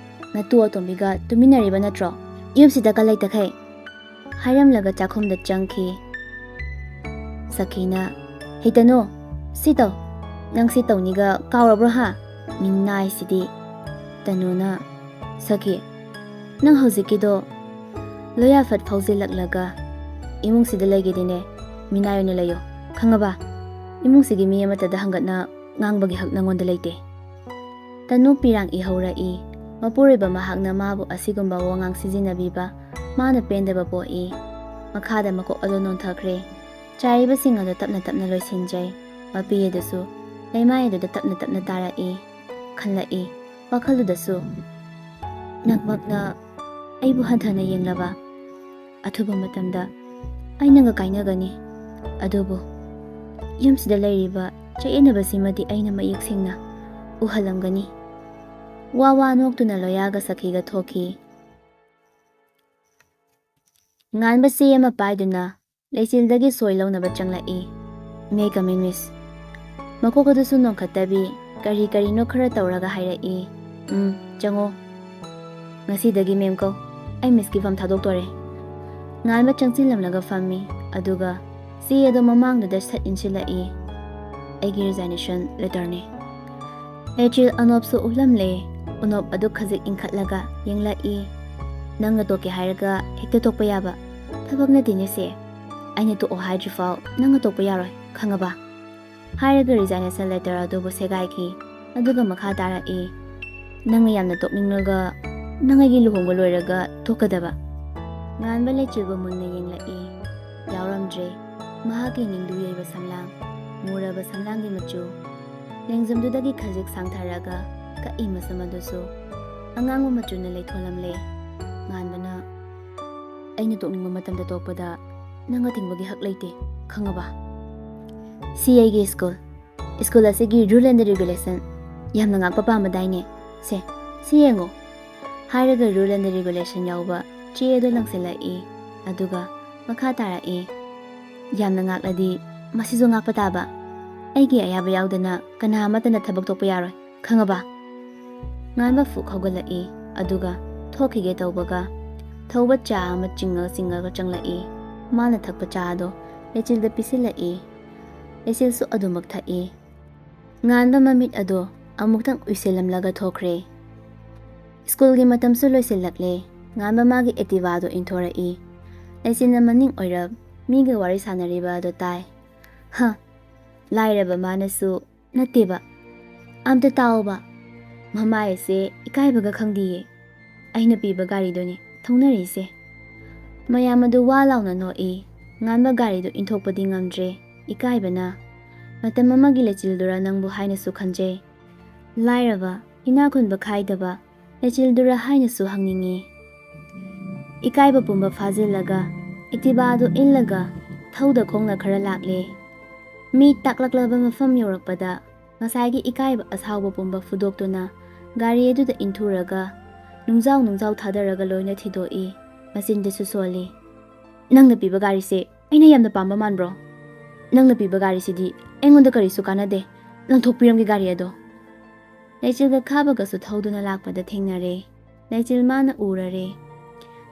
ꯅꯇꯨ ꯑꯇꯣꯝꯕꯤꯒ ꯇꯨꯃꯤꯟꯅꯔꯤꯕ ꯅꯠꯇ꯭ꯔꯣ? ꯌꯨꯝꯁꯤꯗ ꯀ ꯂꯩꯇꯈꯩ?" ꯍꯥꯏꯔꯝꯂꯒ ꯆꯥꯛꯈꯨꯝꯗ ꯆꯪꯈꯤ꯫ ꯁꯈꯤꯅ, "ꯍꯩꯇꯅꯨ, ꯁꯤ ꯇꯧ꯫ ꯅꯪ ꯁꯤ ꯇꯧꯅꯤꯒ ꯀꯥꯎꯔꯕ꯭ꯔꯣ ꯍꯥ? ꯃꯤꯅꯥꯏꯁꯤꯗꯤ!" ꯇꯅꯨꯅ, "ꯁꯈꯤ, ꯅꯪ ꯍꯧꯖꯤꯛꯀꯤꯗꯣ ꯂꯣꯌꯥꯐꯠ ꯐꯥꯎꯖꯤꯜꯂꯛꯂꯒ ꯏꯃꯨꯡꯁꯤꯗ ꯂꯩꯒꯦꯗꯤꯅꯦ, ꯃꯤꯅꯥꯏ ꯑꯣꯏꯅ ꯂꯩꯌꯣ, ꯈꯪꯉꯕ? ꯏꯃꯨꯡꯁꯤꯒꯤ ꯃꯤ ꯑꯃꯠꯇꯗ ꯍꯪꯒꯠꯅ ꯉꯥꯡꯕꯒꯤ ꯍꯛ ꯅꯪꯉꯣꯟꯗ ꯂꯩꯇꯦ"꯫ ꯇꯅꯨ ꯄꯤꯔꯥꯡ ꯏꯍꯧꯔꯛꯏ꯫ ꯃꯄꯨꯔꯣꯏꯕ ꯃꯍꯥꯛꯅ ꯃꯥꯕꯨ ꯑꯁꯤꯒꯨꯝꯕ ꯋꯥꯉꯥꯡ ꯁꯤꯖꯤꯟꯅꯕꯤꯕ ꯃꯥꯅ ꯄꯦꯟꯗꯕ ꯄꯣꯛꯏ꯫ ꯃꯈꯥꯗ ꯃꯀꯣꯛ ꯑꯗꯨ ꯅꯣꯟꯊꯈ꯭ꯔꯦ꯫ ꯆꯥꯏꯔꯤꯕꯁꯤꯡ ꯑꯗꯨ ꯇꯞꯅ ꯇꯞꯅ ꯂꯣꯏꯁꯤꯟꯖꯩ꯫ ꯃꯄꯤ ꯑꯗꯨꯁꯨ ꯂꯩꯃꯥꯏ ꯑꯗꯨꯗ ꯇꯞꯅ ꯇꯞꯅ ꯇꯥꯔꯛꯏ꯫ ꯈꯜꯂꯛꯏ꯫ ꯋꯥꯈꯜꯗꯨꯗꯁꯨ, "ꯅꯪꯃꯛꯅ ꯑꯩꯕꯨ ꯍꯟꯊꯅ ꯌꯦꯡꯂꯕ? ꯑꯊꯨꯕ ꯃꯇꯝꯗ ꯑꯩ ꯅꯪꯒ ꯀꯥꯏꯅꯒꯅꯤ꯫ ꯑꯗꯨꯕꯨ ꯌꯨꯝꯁꯤꯗ ꯂꯩꯔꯤꯕ ꯆꯌꯦꯠꯅꯕꯁꯤꯃꯗꯤ ꯑꯩꯅ ꯃꯌꯦꯛ ꯁꯦꯡꯅ ꯎꯍꯜꯂꯝꯒꯅꯤ"꯫ ꯋꯥ ꯋꯥ ꯅꯣꯛꯇꯨꯅ ꯂꯣꯌꯥꯒ ꯁꯈꯤꯒ ꯊꯣꯛꯈꯤ꯫ ꯉꯥꯟꯕ ꯆꯦ ꯑꯃ ꯄꯥꯏꯗꯨꯅ ꯂꯩꯆꯤꯜꯗꯒꯤ ꯁꯣꯏ ꯂꯧꯅꯕ ꯆꯪꯂꯛꯏ꯫ "May I come in, miss?" ꯃꯀꯣꯛ ꯑꯗꯨꯁꯨ ꯅꯣꯟꯈꯠꯇꯕꯤ ꯀꯔꯤ ꯀꯔꯤꯅꯣ ꯈꯔ ꯇꯧꯔꯒ ꯍꯥꯏꯔꯛꯏ꯫ "ꯎꯝ, ꯆꯪꯉꯣ꯫ ꯉꯁꯤꯗꯒꯤ ꯃꯦꯝ ꯀꯧ꯫ ꯑꯩ ꯃꯤꯁꯀꯤ ꯐꯝ ꯊꯥꯗꯣꯛꯇꯣꯔꯦ"꯫ ꯉꯥꯟꯕ ꯆꯪꯁꯤꯜꯂꯝꯂꯒ ꯐꯝꯃꯤ꯫ ꯑꯗꯨꯒ ꯆꯦ ꯑꯗꯣ ꯃꯃꯥꯡꯗꯨꯗ ꯁꯠ ꯏꯟꯁꯤꯜꯂꯛꯏ꯫ "ꯑꯩꯒꯤ resignation letterꯅꯤ"꯫ ꯂꯩꯆꯤꯜ ꯑꯅꯣꯞꯁꯨ ꯎꯞꯂꯝꯂꯦ꯫ ꯎꯅꯣꯞ ꯑꯗꯨ ꯈꯖꯤꯛ ꯏꯟꯈꯠꯂꯒ ꯌꯦꯡꯂꯛꯏ꯫ "ꯅꯪꯅ ꯇꯣꯛꯀꯦ ꯍꯥꯏꯔꯒ ꯍꯦꯛꯇ ꯇꯣꯛꯄ ꯌꯥꯕ ꯊꯕꯛ ꯅꯠꯇꯦꯅꯦ ꯁꯦ꯫ ꯑꯩꯅ ꯇꯣꯛꯑꯣ ꯍꯥꯏꯗ꯭ꯔꯤꯐꯥꯎ ꯅꯪꯅ ꯇꯣꯛꯄ ꯌꯥꯔꯣꯏ, ꯈꯪꯉꯕ?" ꯍꯥꯏꯔꯒ resignation letter ꯑꯗꯨꯕꯨ ꯁꯦꯒꯥꯏꯈꯤ꯫ ꯑꯗꯨꯒ ꯃꯈꯥ ꯇꯥꯔꯛꯏ, "ꯅꯪꯅ ꯌꯥꯝꯅ ꯇꯣꯛꯅꯤꯡꯂꯒ ꯅꯪ ꯑꯩꯒꯤ ꯂꯨꯍꯣꯡꯕ ꯂꯣꯏꯔꯒ ꯇꯣꯛꯀꯗꯕ"꯫ ꯉꯥꯟꯕ ꯂꯩꯆꯤꯜꯕꯨ ꯃꯨꯟꯅ ꯌꯦꯡꯂꯛꯏ꯫ ꯌꯥꯎꯔꯝꯗ꯭ꯔꯦ꯫ ꯃꯍꯥꯛꯀꯤ ꯅꯤꯡꯗꯨ ꯌꯩꯕ ꯁꯝꯂꯥꯡ, ꯃꯨꯔꯕ ꯁꯝꯂꯥꯡꯒꯤ ꯃꯆꯨ, ꯂꯦꯡꯖꯨꯝꯗꯨꯗꯒꯤ ꯈꯖꯤꯛ ꯁꯥꯡꯊꯔꯒ ꯀꯛꯏ ꯃꯁꯝ ꯑꯗꯨꯁꯨ ꯑꯉꯥꯡꯕ ꯃꯆꯨꯅ ꯂꯩꯊꯣꯜꯂꯝꯂꯦ꯫ ꯉꯥꯟꯕꯅ, "ꯑꯩꯅ ꯇꯣꯛꯅꯤꯡꯕ ꯃꯇꯝꯗ ꯇꯣꯛꯄꯗ ꯅꯪ ꯑꯊꯤꯡꯕꯒꯤ ꯍꯛ ꯂꯩꯇꯦ, ꯈꯪꯉꯕ? ꯁꯤ ꯑꯩꯒꯤ ꯁ꯭ꯀꯨꯜ꯫ ꯁ꯭ꯀꯨꯜ ꯑꯁꯤꯒꯤ rule and regulation ꯌꯥꯝꯅ ꯉꯥꯛꯄ ꯄꯥꯝꯕꯗꯥꯏꯅꯦ? ꯁꯦ, ꯁꯤ ꯌꯦꯡꯉꯣ"꯫ ꯍꯥꯏꯔꯒ rule and regulation ꯌꯥꯎꯕ ꯆꯦ ꯑꯗꯨ ꯂꯪꯁꯤꯜꯂꯛꯏ꯫ ꯑꯗꯨꯒ ꯃꯈꯥ ꯇꯥꯔꯛꯏ, "ꯌꯥꯝꯅ ꯉꯥꯛꯂꯗꯤ ꯃꯁꯤꯁꯨ ꯉꯥꯛꯄ ꯇꯥꯕ꯫ ꯑꯩꯒꯤ ꯑꯌꯥꯕ ꯌꯥꯎꯗꯅ ꯀꯅꯥ ꯑꯃꯠꯇꯅ ꯊꯕꯛ ꯇꯣꯛꯄ ꯌꯥꯔꯣꯏ, ꯈꯪꯉꯕ?" ꯉꯥꯟꯕ ꯐꯨꯛ ꯍꯧꯒꯠꯂꯛꯏ꯫ ꯑꯗꯨꯒ ꯊꯣꯛꯈꯤꯒꯦ ꯇꯧꯕꯒ ꯊꯧꯕ ꯆꯥ ꯑꯃ ꯆꯤꯡꯉ ꯆꯤꯡꯉꯒ ꯆꯪꯂꯛꯏ꯫ ꯃꯥꯅ ꯊꯛꯄ ꯆꯥ ꯑꯗꯣ ꯂꯩꯆꯤꯜꯗ ꯄꯤꯁꯤꯜꯂꯛꯏ꯫ ꯂꯩꯆꯤꯜꯁꯨ ꯑꯗꯨꯃꯛ ꯊꯛꯏ꯫ ꯉꯥꯟꯕ ꯃꯃꯤꯠ ꯑꯗꯣ ꯑꯃꯨꯛꯇꯪ ꯎꯏꯁꯤꯜꯂꯝꯂꯒ ꯊꯣꯛꯈ꯭ꯔꯦ꯫ ꯁ꯭ꯀꯨꯜꯒꯤ ꯃꯇꯝꯁꯨ ꯂꯣꯏꯁꯤꯜꯂꯛꯂꯦ꯫ ꯉꯥꯟꯕ ꯃꯥꯒꯤ ꯑꯦꯛꯇꯤꯚꯥꯗꯣ ꯏꯟꯊꯣꯔꯛꯏ꯫ ꯂꯩꯆꯤꯟꯅ ꯃꯅꯤꯡ ꯑꯣꯏꯔꯞ ꯃꯤꯒ ꯋꯥꯔꯤ ꯁꯥꯟꯅꯔꯤꯕ ꯑꯗꯣ ꯇꯥꯏ꯫ ꯍ, ꯂꯥꯏꯔꯕ ꯃꯥꯅꯁꯨ ꯅꯠꯇꯦꯕ꯫ ꯑꯝꯇ ꯇꯥꯎꯕ꯫ ꯃꯃꯥꯏ ꯑꯁꯦ ꯏꯀꯥꯏꯕꯒ ꯈꯪꯗꯤꯌꯦ꯫ ꯑꯩꯅ ꯄꯤꯕ ꯒꯥꯔꯤꯗꯨꯅꯤ ꯊꯧꯅꯔꯤꯁꯦ꯫ ꯃꯌꯥꯝ ꯑꯗꯨ ꯋꯥ ꯂꯥꯎꯅ ꯅꯣꯛꯏ꯫ ꯉꯥꯟꯕ ꯒꯥꯔꯤꯗꯨ ꯏꯟꯊꯣꯛꯄꯗꯤ ꯉꯝꯗ꯭ꯔꯦ, ꯏꯀꯥꯏꯕꯅ꯫ ꯃꯇꯝ ꯑꯃꯒꯤ ꯂꯩꯆꯤꯜꯗꯨꯔ ꯅꯪꯕꯨ ꯍꯥꯏꯅꯁꯨ ꯈꯟꯖꯩ꯫ ꯂꯥꯏꯔꯕ, ꯏꯅꯥꯛ ꯈꯨꯟꯕ ꯈꯥꯏꯗꯕ, ꯂꯩꯆꯤꯜꯗꯨꯔ ꯍꯥꯏꯅꯁꯨ ꯍꯪꯅꯤꯡꯏ꯫ ꯏꯀꯥꯏꯕ ꯄꯨꯝꯕ ꯐꯥꯖꯤꯜꯂꯒ, ꯑꯦꯛꯇꯤꯚꯥꯗꯨ ꯏꯜꯂꯒ, ꯊꯧꯗ ꯈꯣꯡꯅ ꯈꯔ ꯂꯥꯛꯂꯦ꯫ ꯃꯤ ꯇꯥꯛꯂꯛꯂꯕ ꯃꯐꯝ ꯌꯧꯔꯛꯄꯗ, ꯉꯁꯥꯏꯒꯤ ꯏꯀꯥꯏꯕ ꯑꯁꯥꯎꯕ ꯄꯨꯝꯕ ꯐꯨꯗꯣꯛꯇꯨꯅ, ꯒꯥꯔꯤ ꯑꯗꯨꯗ ꯏꯟꯊꯨꯔꯒ, ꯅꯨꯡꯖꯥꯎ ꯅꯨꯡꯖꯥꯎ ꯊꯥꯗꯔꯒ ꯂꯣꯏꯅ ꯊꯤꯗꯣꯛꯏ꯫ ꯃꯆꯤꯟꯗꯁꯨ ꯁꯣꯜꯂꯤ꯫ "ꯅꯪꯅ ꯄꯤꯕ ꯒꯥꯔꯤꯁꯦ ꯑꯩꯅ ꯌꯥꯝꯅ ꯄꯥꯝꯕ ꯃꯥꯟꯕ꯭ꯔꯣ? ꯅꯪꯅ ꯄꯤꯕ ꯒꯥꯔꯤꯁꯤꯗꯤ ꯑꯩꯉꯣꯟꯗ ꯀꯔꯤꯁꯨ ꯀꯥꯟꯅꯗꯦ꯫ ꯂꯪꯊꯣꯛꯄꯤꯔꯝꯒꯦ ꯒꯥꯔꯤ ꯑꯗꯣ꯫" ꯂꯩꯆꯤꯜꯒ ꯈꯥꯕꯒꯁꯨ ꯊꯧꯗꯨꯅ ꯂꯥꯛꯄꯗ ꯊꯦꯡꯅꯔꯦ꯫ ꯂꯩꯆꯤꯜ ꯃꯥꯅ ꯎꯔꯔꯦ꯫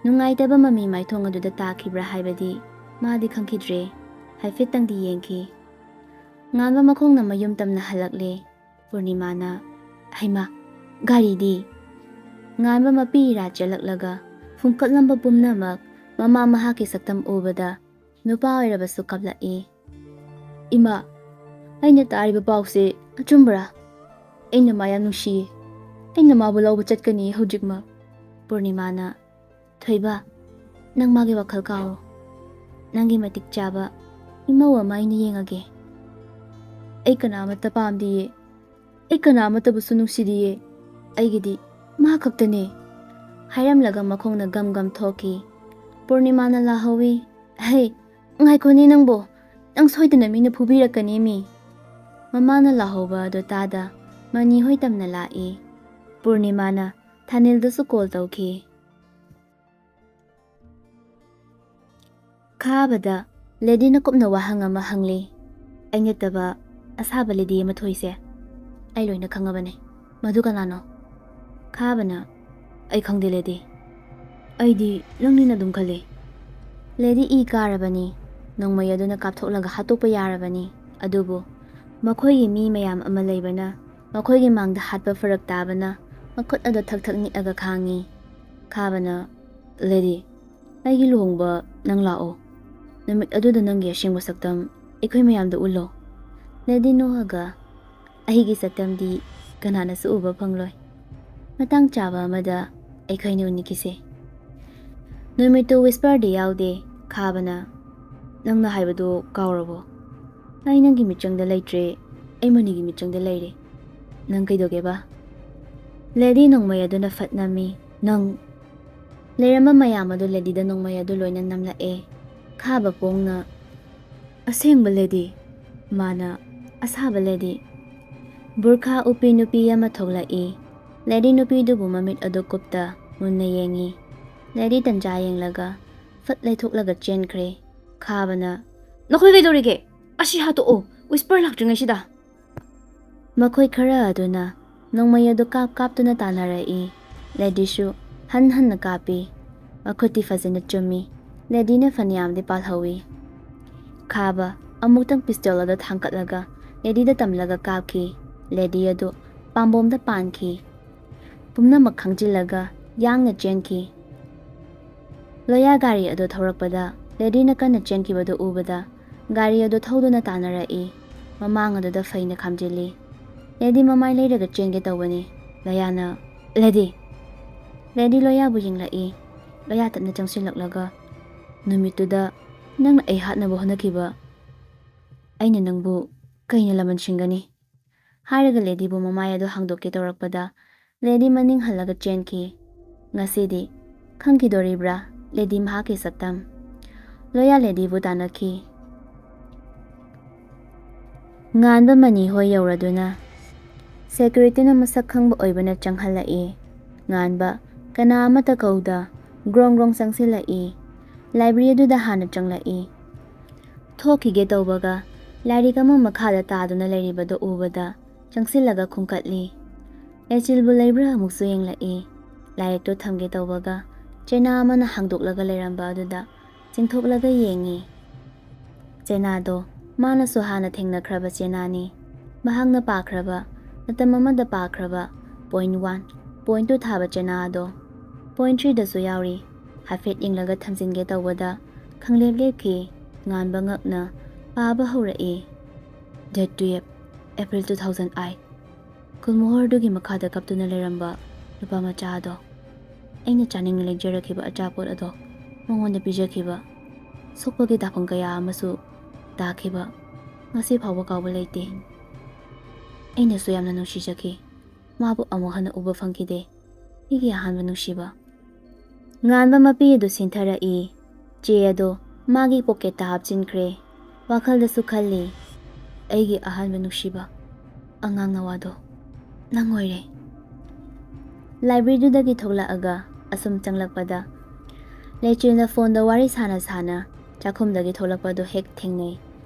ꯅꯨꯡꯉꯥꯏꯇꯕ ꯃꯃꯤ ꯃꯥꯏꯊꯣꯡ ꯑꯗꯨꯗ ꯇꯥꯈꯤꯕ꯭ꯔꯥ ꯍꯥꯏꯕꯗꯤ ꯃꯥꯗꯤ ꯈꯪꯈꯤꯗ꯭ꯔꯦ꯫ ꯍꯥꯏꯐꯦꯠꯇꯪꯗꯤ ꯌꯦꯡꯈꯤ꯫ ꯉꯥꯟꯕ ꯃꯈꯣꯡꯅ ꯃꯌꯨꯝ ꯇꯝꯅ ꯍꯜꯂꯛꯂꯦ꯫ ꯄꯨꯔꯅꯤꯃꯥꯅ, "ꯍꯩꯃꯥ, ꯒꯥꯔꯤꯗꯤ?" ꯉꯥꯟꯕ ꯃꯄꯤ ꯏꯔꯥ ꯆꯦꯜꯂꯛꯂꯒ ꯐꯨꯝꯀꯠꯂꯝꯕ ꯄꯨꯝꯅꯃꯛ ꯃꯃꯥ ꯃꯍꯥꯛꯀꯤ ꯁꯛꯇꯝ ꯎꯕꯗ ꯅꯨꯄꯥ ꯑꯣꯏꯔꯕꯁꯨ ꯀꯞꯂꯛꯏ꯫ "ꯏꯃꯥ, ꯑꯩꯅ ꯇꯥꯔꯤꯕ ꯄꯥꯎꯁꯦ ꯑꯆꯨꯝꯕꯔꯥ? ꯑꯩꯅ ꯃꯥ ꯌꯥꯝ ꯅꯨꯡꯁꯤꯌꯦ꯫ ꯑꯩꯅ ꯃꯥꯕꯨ ꯂꯧꯕ ꯆꯠꯀꯅꯤ ꯍꯧꯖꯤꯛꯃꯛ꯫" ꯄꯨꯔꯅꯤꯃꯥꯅ, "ꯊꯣꯏꯕ, ꯅꯪ ꯃꯥꯒꯤ ꯋꯥꯈꯜ ꯀꯥꯎꯑꯣ꯫ ꯅꯪꯒꯤ ꯃꯇꯤꯛ ꯆꯥꯕ ꯏꯃꯧ ꯑꯃ ꯑꯩꯅ ꯌꯦꯡꯉꯒꯦ꯫ ꯑꯩ ꯀꯅꯥ ꯑꯃꯠꯇ ꯄꯥꯝꯗꯤꯌꯦ꯫ ꯑꯩ ꯀꯅꯥ ꯑꯃꯠꯇꯕꯨꯁꯨ ꯅꯨꯡꯁꯤꯗꯤꯌꯦ꯫ ꯑꯩꯒꯤꯗꯤ ꯃꯥ ꯈꯛꯇꯅꯦ꯫" ꯍꯥꯏꯔꯝꯂꯒ ꯃꯈꯣꯡꯅ ꯒꯝ ꯒꯝ ꯊꯣꯛꯈꯤ꯫ ꯄꯨꯔꯅꯤꯃꯥꯅ ꯂꯥꯍꯧꯋꯤ, "ꯍꯩ, ꯉꯥꯏꯈꯣꯅꯦ ꯅꯪꯕꯣ, ꯅꯪ ꯁꯣꯏꯗꯅ ꯃꯤꯅ ꯐꯨꯕꯤꯔꯛꯀꯅꯤ ꯃꯤ꯫" ꯃꯃꯥꯅ ꯂꯥꯍꯧꯕ ꯑꯗꯨ ꯇꯥꯗ ꯃꯅꯤ ꯍꯣꯏ ꯇꯝꯅ ꯂꯥꯛꯏ꯫ ꯄꯨꯔꯅꯤꯃꯥꯅ ꯊꯥꯅꯤꯜꯗꯁꯨ ꯀꯣꯜ ꯇꯧꯈꯤ꯫ ꯈꯥꯕꯗ ꯂꯦꯗꯤꯅ ꯀꯨꯞꯅ ꯋꯥꯍꯪ ꯑꯃ ꯍꯪꯂꯤ꯫ "ꯑꯩ ꯅꯠꯇꯕ ꯑꯁꯥꯕ ꯂꯦꯗꯤ ꯑꯃ ꯊꯣꯛꯏꯁꯦ ꯑꯩ ꯂꯣꯏꯅ ꯈꯪꯉꯕꯅꯦ꯫ ꯃꯗꯨ ꯀꯅꯥꯅꯣ?" ꯈꯥꯕꯅ, "ꯑꯩ ꯈꯪꯗꯦ ꯂꯦꯗꯤ꯫ ꯑꯩꯗꯤ ꯅꯪꯅꯤꯅ ꯑꯗꯨꯝ ꯈꯜꯂꯤ꯫" Lady E ꯀꯥꯔꯕꯅꯤ꯫ ꯅꯣꯡꯃꯩ ꯑꯗꯨꯅ ꯀꯥꯞꯊꯣꯛꯂꯒ ꯍꯥꯠꯇꯣꯛꯄ ꯌꯥꯔꯕꯅꯤ꯫ ꯑꯗꯨꯕꯨ ꯃꯈꯣꯏꯒꯤ ꯃꯤ ꯃꯌꯥꯝ ꯑꯃ ꯂꯩꯕꯅ ꯃꯈꯣꯏꯒꯤ ꯃꯥꯡꯗ ꯍꯥꯠꯄ ꯐꯔꯛ ꯇꯥꯕꯅ ꯃꯈꯨꯠ ꯑꯗꯨ ꯊꯛ ꯊꯛ ꯅꯤꯛꯑꯒ ꯈꯥꯡꯉꯤ꯫ ꯈꯥꯕꯅ, "ꯂꯦꯗꯤ, ꯑꯩꯒꯤ ꯂꯨꯍꯣꯡꯕ ꯅꯪ ꯂꯥꯛꯑꯣ꯫ ꯅꯨꯃꯤꯠ ꯑꯗꯨꯗ ꯅꯪꯒꯤ ꯑꯁꯦꯡꯕ ꯁꯛꯇꯝ ꯑꯩꯈꯣꯏ ꯃꯌꯥꯝꯗ ꯎꯠꯂꯣ꯫" ꯂꯦꯗꯤ ꯅꯣꯛꯑꯒ, "ꯑꯩꯒꯤ ꯁꯛꯇꯝꯗꯤ ꯀꯅꯥꯅꯁꯨ ꯎꯕ ꯐꯪꯂꯣꯏ꯫ ꯃꯇꯥꯡ ꯆꯥꯕ ꯑꯃꯗ ꯑꯩꯈꯣꯏꯅ ꯎꯅꯈꯤꯁꯦ꯫" ꯅꯨꯃꯤꯠꯇꯨ ꯋꯤꯁꯄꯔꯗꯤ ꯌꯥꯎꯗꯦ꯫ ꯈꯥꯕꯅ, "ꯅꯪꯅ ꯍꯥꯏꯕꯗꯨ ꯀꯥꯎꯔꯕꯣ? ꯑꯩ ꯅꯪꯒꯤ ꯃꯤꯠꯆꯪꯗ ꯂꯩꯇ꯭ꯔꯦ, ꯑꯩ ꯃꯅꯤꯒꯤ ꯃꯤꯠꯆꯪꯗ ꯂꯩꯔꯦ꯫ ꯅꯪ ꯀꯩꯗꯧꯒꯦꯕ?" ꯂꯦꯗꯤ ꯅꯣꯡꯃꯩ ꯑꯗꯨꯅ ꯐꯠ ꯅꯝꯃꯤ꯫ "ꯅꯪ..." ꯂꯩꯔꯝꯕ ꯃꯌꯥꯝ ꯑꯗꯨ ꯂꯦꯗꯤꯗ ꯅꯣꯡꯃꯩ ꯑꯗꯨ ꯂꯣꯏꯅ ꯅꯝꯂꯛꯑꯦ꯫ ꯈꯥꯕ ꯄꯣꯡꯅ, "ꯑꯁꯦꯡꯕ ꯂꯦꯗꯤ?" ꯃꯥꯅ, "ꯑꯁꯥꯕ ꯂꯦꯗꯤ꯫" ꯕꯨꯔꯈꯥ ꯎꯞꯄꯤ ꯅꯨꯄꯤ ꯑꯃ ꯊꯣꯛꯂꯛꯏ꯫ ꯂꯦꯗꯤ ꯅꯨꯄꯤꯗꯨꯕꯨ ꯃꯃꯤꯠ ꯑꯗꯨ ꯀꯨꯞꯇ ꯃꯨꯟꯅ ꯌꯦꯡꯉꯤ꯫ ꯂꯦꯗꯤ ꯇꯟꯖꯥ ꯌꯦꯡꯂꯒ ꯐꯠ ꯂꯩꯊꯣꯛꯂꯒ ꯆꯦꯟꯈ꯭ꯔꯦ꯫ ꯈꯥꯕꯅ, "ꯅꯈꯣꯏ ꯀꯩꯗꯧꯔꯤꯒꯦ? ꯑꯁꯤ ꯍꯥꯠꯇꯣꯛꯑꯣ, ꯋꯤꯁꯄꯔ ꯂꯥꯛꯇ꯭ꯔꯤꯉꯩꯁꯤꯗ!" ꯃꯈꯣꯏ ꯈꯔ ꯑꯗꯨꯅ ꯅꯣꯡꯃꯩ ꯑꯗꯨ ꯀꯥꯞ ꯀꯥꯞꯇꯨꯅ ꯇꯥꯟꯅꯔꯛꯏ꯫ ꯂꯦꯗꯤꯁꯨ ꯍꯟ ꯍꯟꯅ ꯀꯥꯞꯄꯤ꯫ ꯃꯈꯨꯠꯇꯤ ꯐꯖꯅ ꯆꯨꯝꯃꯤ꯫ ꯂꯦꯗꯤꯅ ꯐꯅꯌꯥꯝꯗꯤ ꯄꯥꯜꯍꯧꯏ꯫ ꯈꯥꯕ ꯑꯃꯨꯛꯇꯪ ꯄꯤꯁꯇꯣꯜ ꯑꯗꯨ ꯊꯥꯡꯒꯠꯂꯒ ꯂꯦꯗꯤꯗ ꯇꯝꯂꯒ ꯀꯥꯞꯈꯤ꯫ ꯂꯦꯗꯤ ꯑꯗꯨ ꯄꯥꯝꯕꯣꯝꯗ ꯄꯥꯟꯈꯤ꯫ ꯄꯨꯝꯅꯃꯛ ꯈꯪꯖꯤꯜꯂꯒ ꯌꯥꯡꯅ ꯆꯦꯟꯈꯤ꯫ ꯂꯣꯌꯥ ꯒꯥꯔꯤ ꯑꯗꯨ ꯊꯧꯔꯛꯄꯗ ꯂꯦꯗꯤꯅ ꯀꯟꯅ ꯆꯦꯟꯈꯤꯕꯗꯨ ꯎꯕꯗ ꯒꯥꯔꯤ ꯑꯗꯨ ꯊꯧꯗꯨꯅ ꯇꯥꯟꯅꯔꯛꯏ꯫ ꯃꯃꯥꯡ ꯑꯗꯨꯗ ꯐꯩꯅ ꯈꯥꯝꯖꯤꯜꯂꯤ꯫ ꯂꯦꯗꯤ ꯃꯃꯥꯏ ꯂꯩꯔꯒ ꯆꯦꯟꯒꯦ ꯇꯧꯕꯅꯤ꯫ ꯂꯣꯌꯥꯅ, "ꯂꯦꯗꯤ!" ꯂꯦꯗꯤ ꯂꯣꯌꯥꯕꯨ ꯌꯦꯡꯂꯛꯏ꯫ ꯂꯣꯌꯥ ꯇꯞꯅ ꯆꯪꯁꯤꯜꯂꯛꯂꯒ, "ꯅꯨꯃꯤꯠꯇꯨꯗ ꯅꯪꯅ ꯑꯩ ꯍꯥꯠꯅꯕ ꯍꯣꯠꯅꯈꯤꯕ ꯑꯩꯅ ꯅꯪꯕꯨ ꯀꯩꯅ ꯂꯃꯟ ꯁꯤꯡꯒꯅꯤ?" ꯍꯥꯏꯔꯒ ꯂꯦꯗꯤꯕꯨ ꯃꯃꯥꯏ ꯑꯗꯨ ꯍꯥꯡꯗꯣꯛꯀꯦ ꯇꯧꯔꯛꯄꯗ ꯂꯦꯗꯤ ꯃꯅꯤꯡ ꯍꯜꯂꯒ ꯆꯦꯟꯈꯤ꯫ ꯉꯁꯤꯗꯤ ꯈꯪꯈꯤꯗꯣꯔꯤꯕ꯭ꯔꯥ ꯂꯦꯗꯤ ꯃꯍꯥꯛꯀꯤ ꯁꯛꯇꯝ? ꯂꯣꯌꯥ ꯂꯦꯗꯤꯕꯨ ꯇꯥꯟꯅꯈꯤ꯫ ꯉꯥꯟꯕ ꯃꯅꯤ ꯍꯣꯏ ꯌꯧꯔꯗꯨꯅ ꯁꯦꯀ꯭ꯌꯨꯔꯤꯇꯤꯅ ꯃꯁꯛ ꯈꯪꯕ ꯑꯣꯏꯕꯅ ꯆꯪꯍꯜꯂꯛꯏ꯫ ꯉꯥꯟꯕ ꯀꯅꯥ ꯑꯃꯠꯇ ꯀꯧꯗ ꯒ꯭ꯔꯣꯡ ꯒ꯭ꯔꯣꯡ ꯆꯪꯁꯤꯜꯂꯛꯏ꯫ ꯂꯥꯏꯕ꯭ꯔꯦꯔꯤ ꯑꯗꯨꯗ ꯍꯥꯟꯅ ꯆꯪꯂꯛꯏ꯫ ꯊꯣꯛꯈꯤꯒꯦ ꯇꯧꯕꯒ ꯂꯥꯏꯔꯤꯛ ꯑꯃ ꯃꯈꯥꯗ ꯇꯥꯗꯨꯅ ꯂꯩꯔꯤꯕꯗꯨ ꯎꯕꯗ ꯆꯪꯁꯤꯜꯂꯒ ꯈꯨꯝꯀꯠꯂꯤ꯫ ꯑꯦꯆꯤꯜꯕꯨ ꯂꯩꯕ꯭ꯔꯥ ꯑꯃꯨꯛꯁꯨ ꯌꯦꯡꯂꯛꯏ꯫ ꯂꯥꯏꯔꯤꯛꯇꯨ ꯊꯝꯒꯦ ꯇꯧꯕꯒ ꯆꯦꯅꯥ ꯑꯃꯅ ꯍꯥꯡꯗꯣꯛꯂꯒ ꯂꯩꯔꯝꯕ ꯑꯗꯨꯗ ꯆꯤꯡꯊꯣꯛꯂꯒ ꯌꯦꯡꯉꯤ꯫ ꯆꯦꯅꯥꯗꯣ ꯃꯥꯅꯁꯨ ꯍꯥꯟꯅ ꯊꯦꯡꯅꯈ꯭ꯔꯕ ꯆꯦꯅꯥꯅꯤ꯫ ꯃꯍꯥꯛꯅ ꯄꯥꯈ꯭ꯔꯕ, ꯃꯇꯝ ꯑꯃꯗ ꯄꯥꯈ꯭ꯔꯕ ꯄꯣꯏꯟ ꯋꯥꯟ, ꯄꯣꯏꯟ ꯇꯨ ꯊꯥꯕ ꯆꯦꯅꯥ ꯑꯗꯣ ꯄꯣꯏꯟ ꯊ꯭ꯔꯤꯗꯁꯨ ꯌꯥꯎꯔꯤ꯫ ꯍꯥꯏꯐꯦꯠ ꯌꯦꯡꯂꯒ ꯊꯝꯖꯤꯟꯒꯦ ꯇꯧꯕꯗ ꯈꯪꯂꯦꯞ ꯂꯦꯞꯈꯤ꯫ ꯉꯥꯟꯕ ꯉꯛꯅ ꯄꯥꯕ ꯍꯧꯔꯛꯏ꯫ Date twelve, April two thousand eight꯫ ꯒꯨꯜꯃꯣꯍꯔꯗꯨꯒꯤ ꯃꯈꯥꯗ ꯀꯞꯇꯨꯅ ꯂꯩꯔꯝꯕ ꯅꯨꯄꯥ ꯃꯆꯥ ꯑꯗꯣ꯫ ꯑꯩꯅ ꯆꯥꯅꯤꯡꯅ ꯂꯩꯖꯔꯛꯈꯤꯕ ꯑꯆꯥꯄꯣꯠ ꯑꯗꯣ ꯃꯉꯣꯟꯗ ꯄꯤꯖꯈꯤꯕ꯫ ꯁꯣꯛꯄꯒꯤ ꯇꯥꯐꯝ ꯀꯌꯥ ꯑꯃꯁꯨ ꯇꯥꯈꯤꯕ꯫ ꯉꯁꯤ ꯐꯥꯎꯕ ꯀꯥꯎꯕ ꯂꯩꯇꯦ꯫ ꯑꯩꯅꯁꯨ ꯌꯥꯝꯅ ꯅꯨꯡꯁꯤꯖꯈꯤ꯫ ꯃꯥꯕꯨ ꯑꯃꯨꯛ ꯍꯟꯅ ꯎꯕ ꯐꯪꯈꯤꯗꯦ꯫ ꯑꯩꯒꯤ ꯑꯍꯥꯟꯕ ꯅꯨꯡꯁꯤꯕ꯫ ꯉꯥꯟꯕ ꯃꯄꯤ ꯑꯗꯨ ꯁꯤꯟꯊꯔꯛꯏ꯫ ꯆꯦ ꯑꯗꯣ ꯃꯥꯒꯤ ꯄꯣꯀꯦꯠꯇ ꯍꯥꯞꯆꯤꯟꯈ꯭ꯔꯦ꯫ ꯋꯥꯈꯜꯗꯁꯨ ꯈꯜꯂꯤ, "ꯑꯩꯒꯤ ꯑꯍꯥꯟꯕ ꯅꯨꯡꯁꯤꯕ ꯑꯉꯥꯡ ꯅꯋꯥꯗꯣ ꯅꯪ ꯑꯣꯏꯔꯦ꯫" ꯂꯥꯏꯕ꯭ꯔꯦꯔꯤꯗꯨꯗꯒꯤ ꯊꯣꯛꯂꯛꯑꯒ ꯑꯁꯨꯝ ꯆꯪꯂꯛꯄꯗ ꯂꯩꯆꯤꯜꯅ ꯐꯣꯟꯗ ꯋꯥꯔꯤ ꯁꯥꯅ ꯁꯥꯅ ꯆꯥꯛꯈꯨꯝꯗꯒꯤ ꯊꯣꯛꯂꯛꯄꯗꯨ ꯍꯦꯛ ꯊꯦꯡꯅꯩ꯫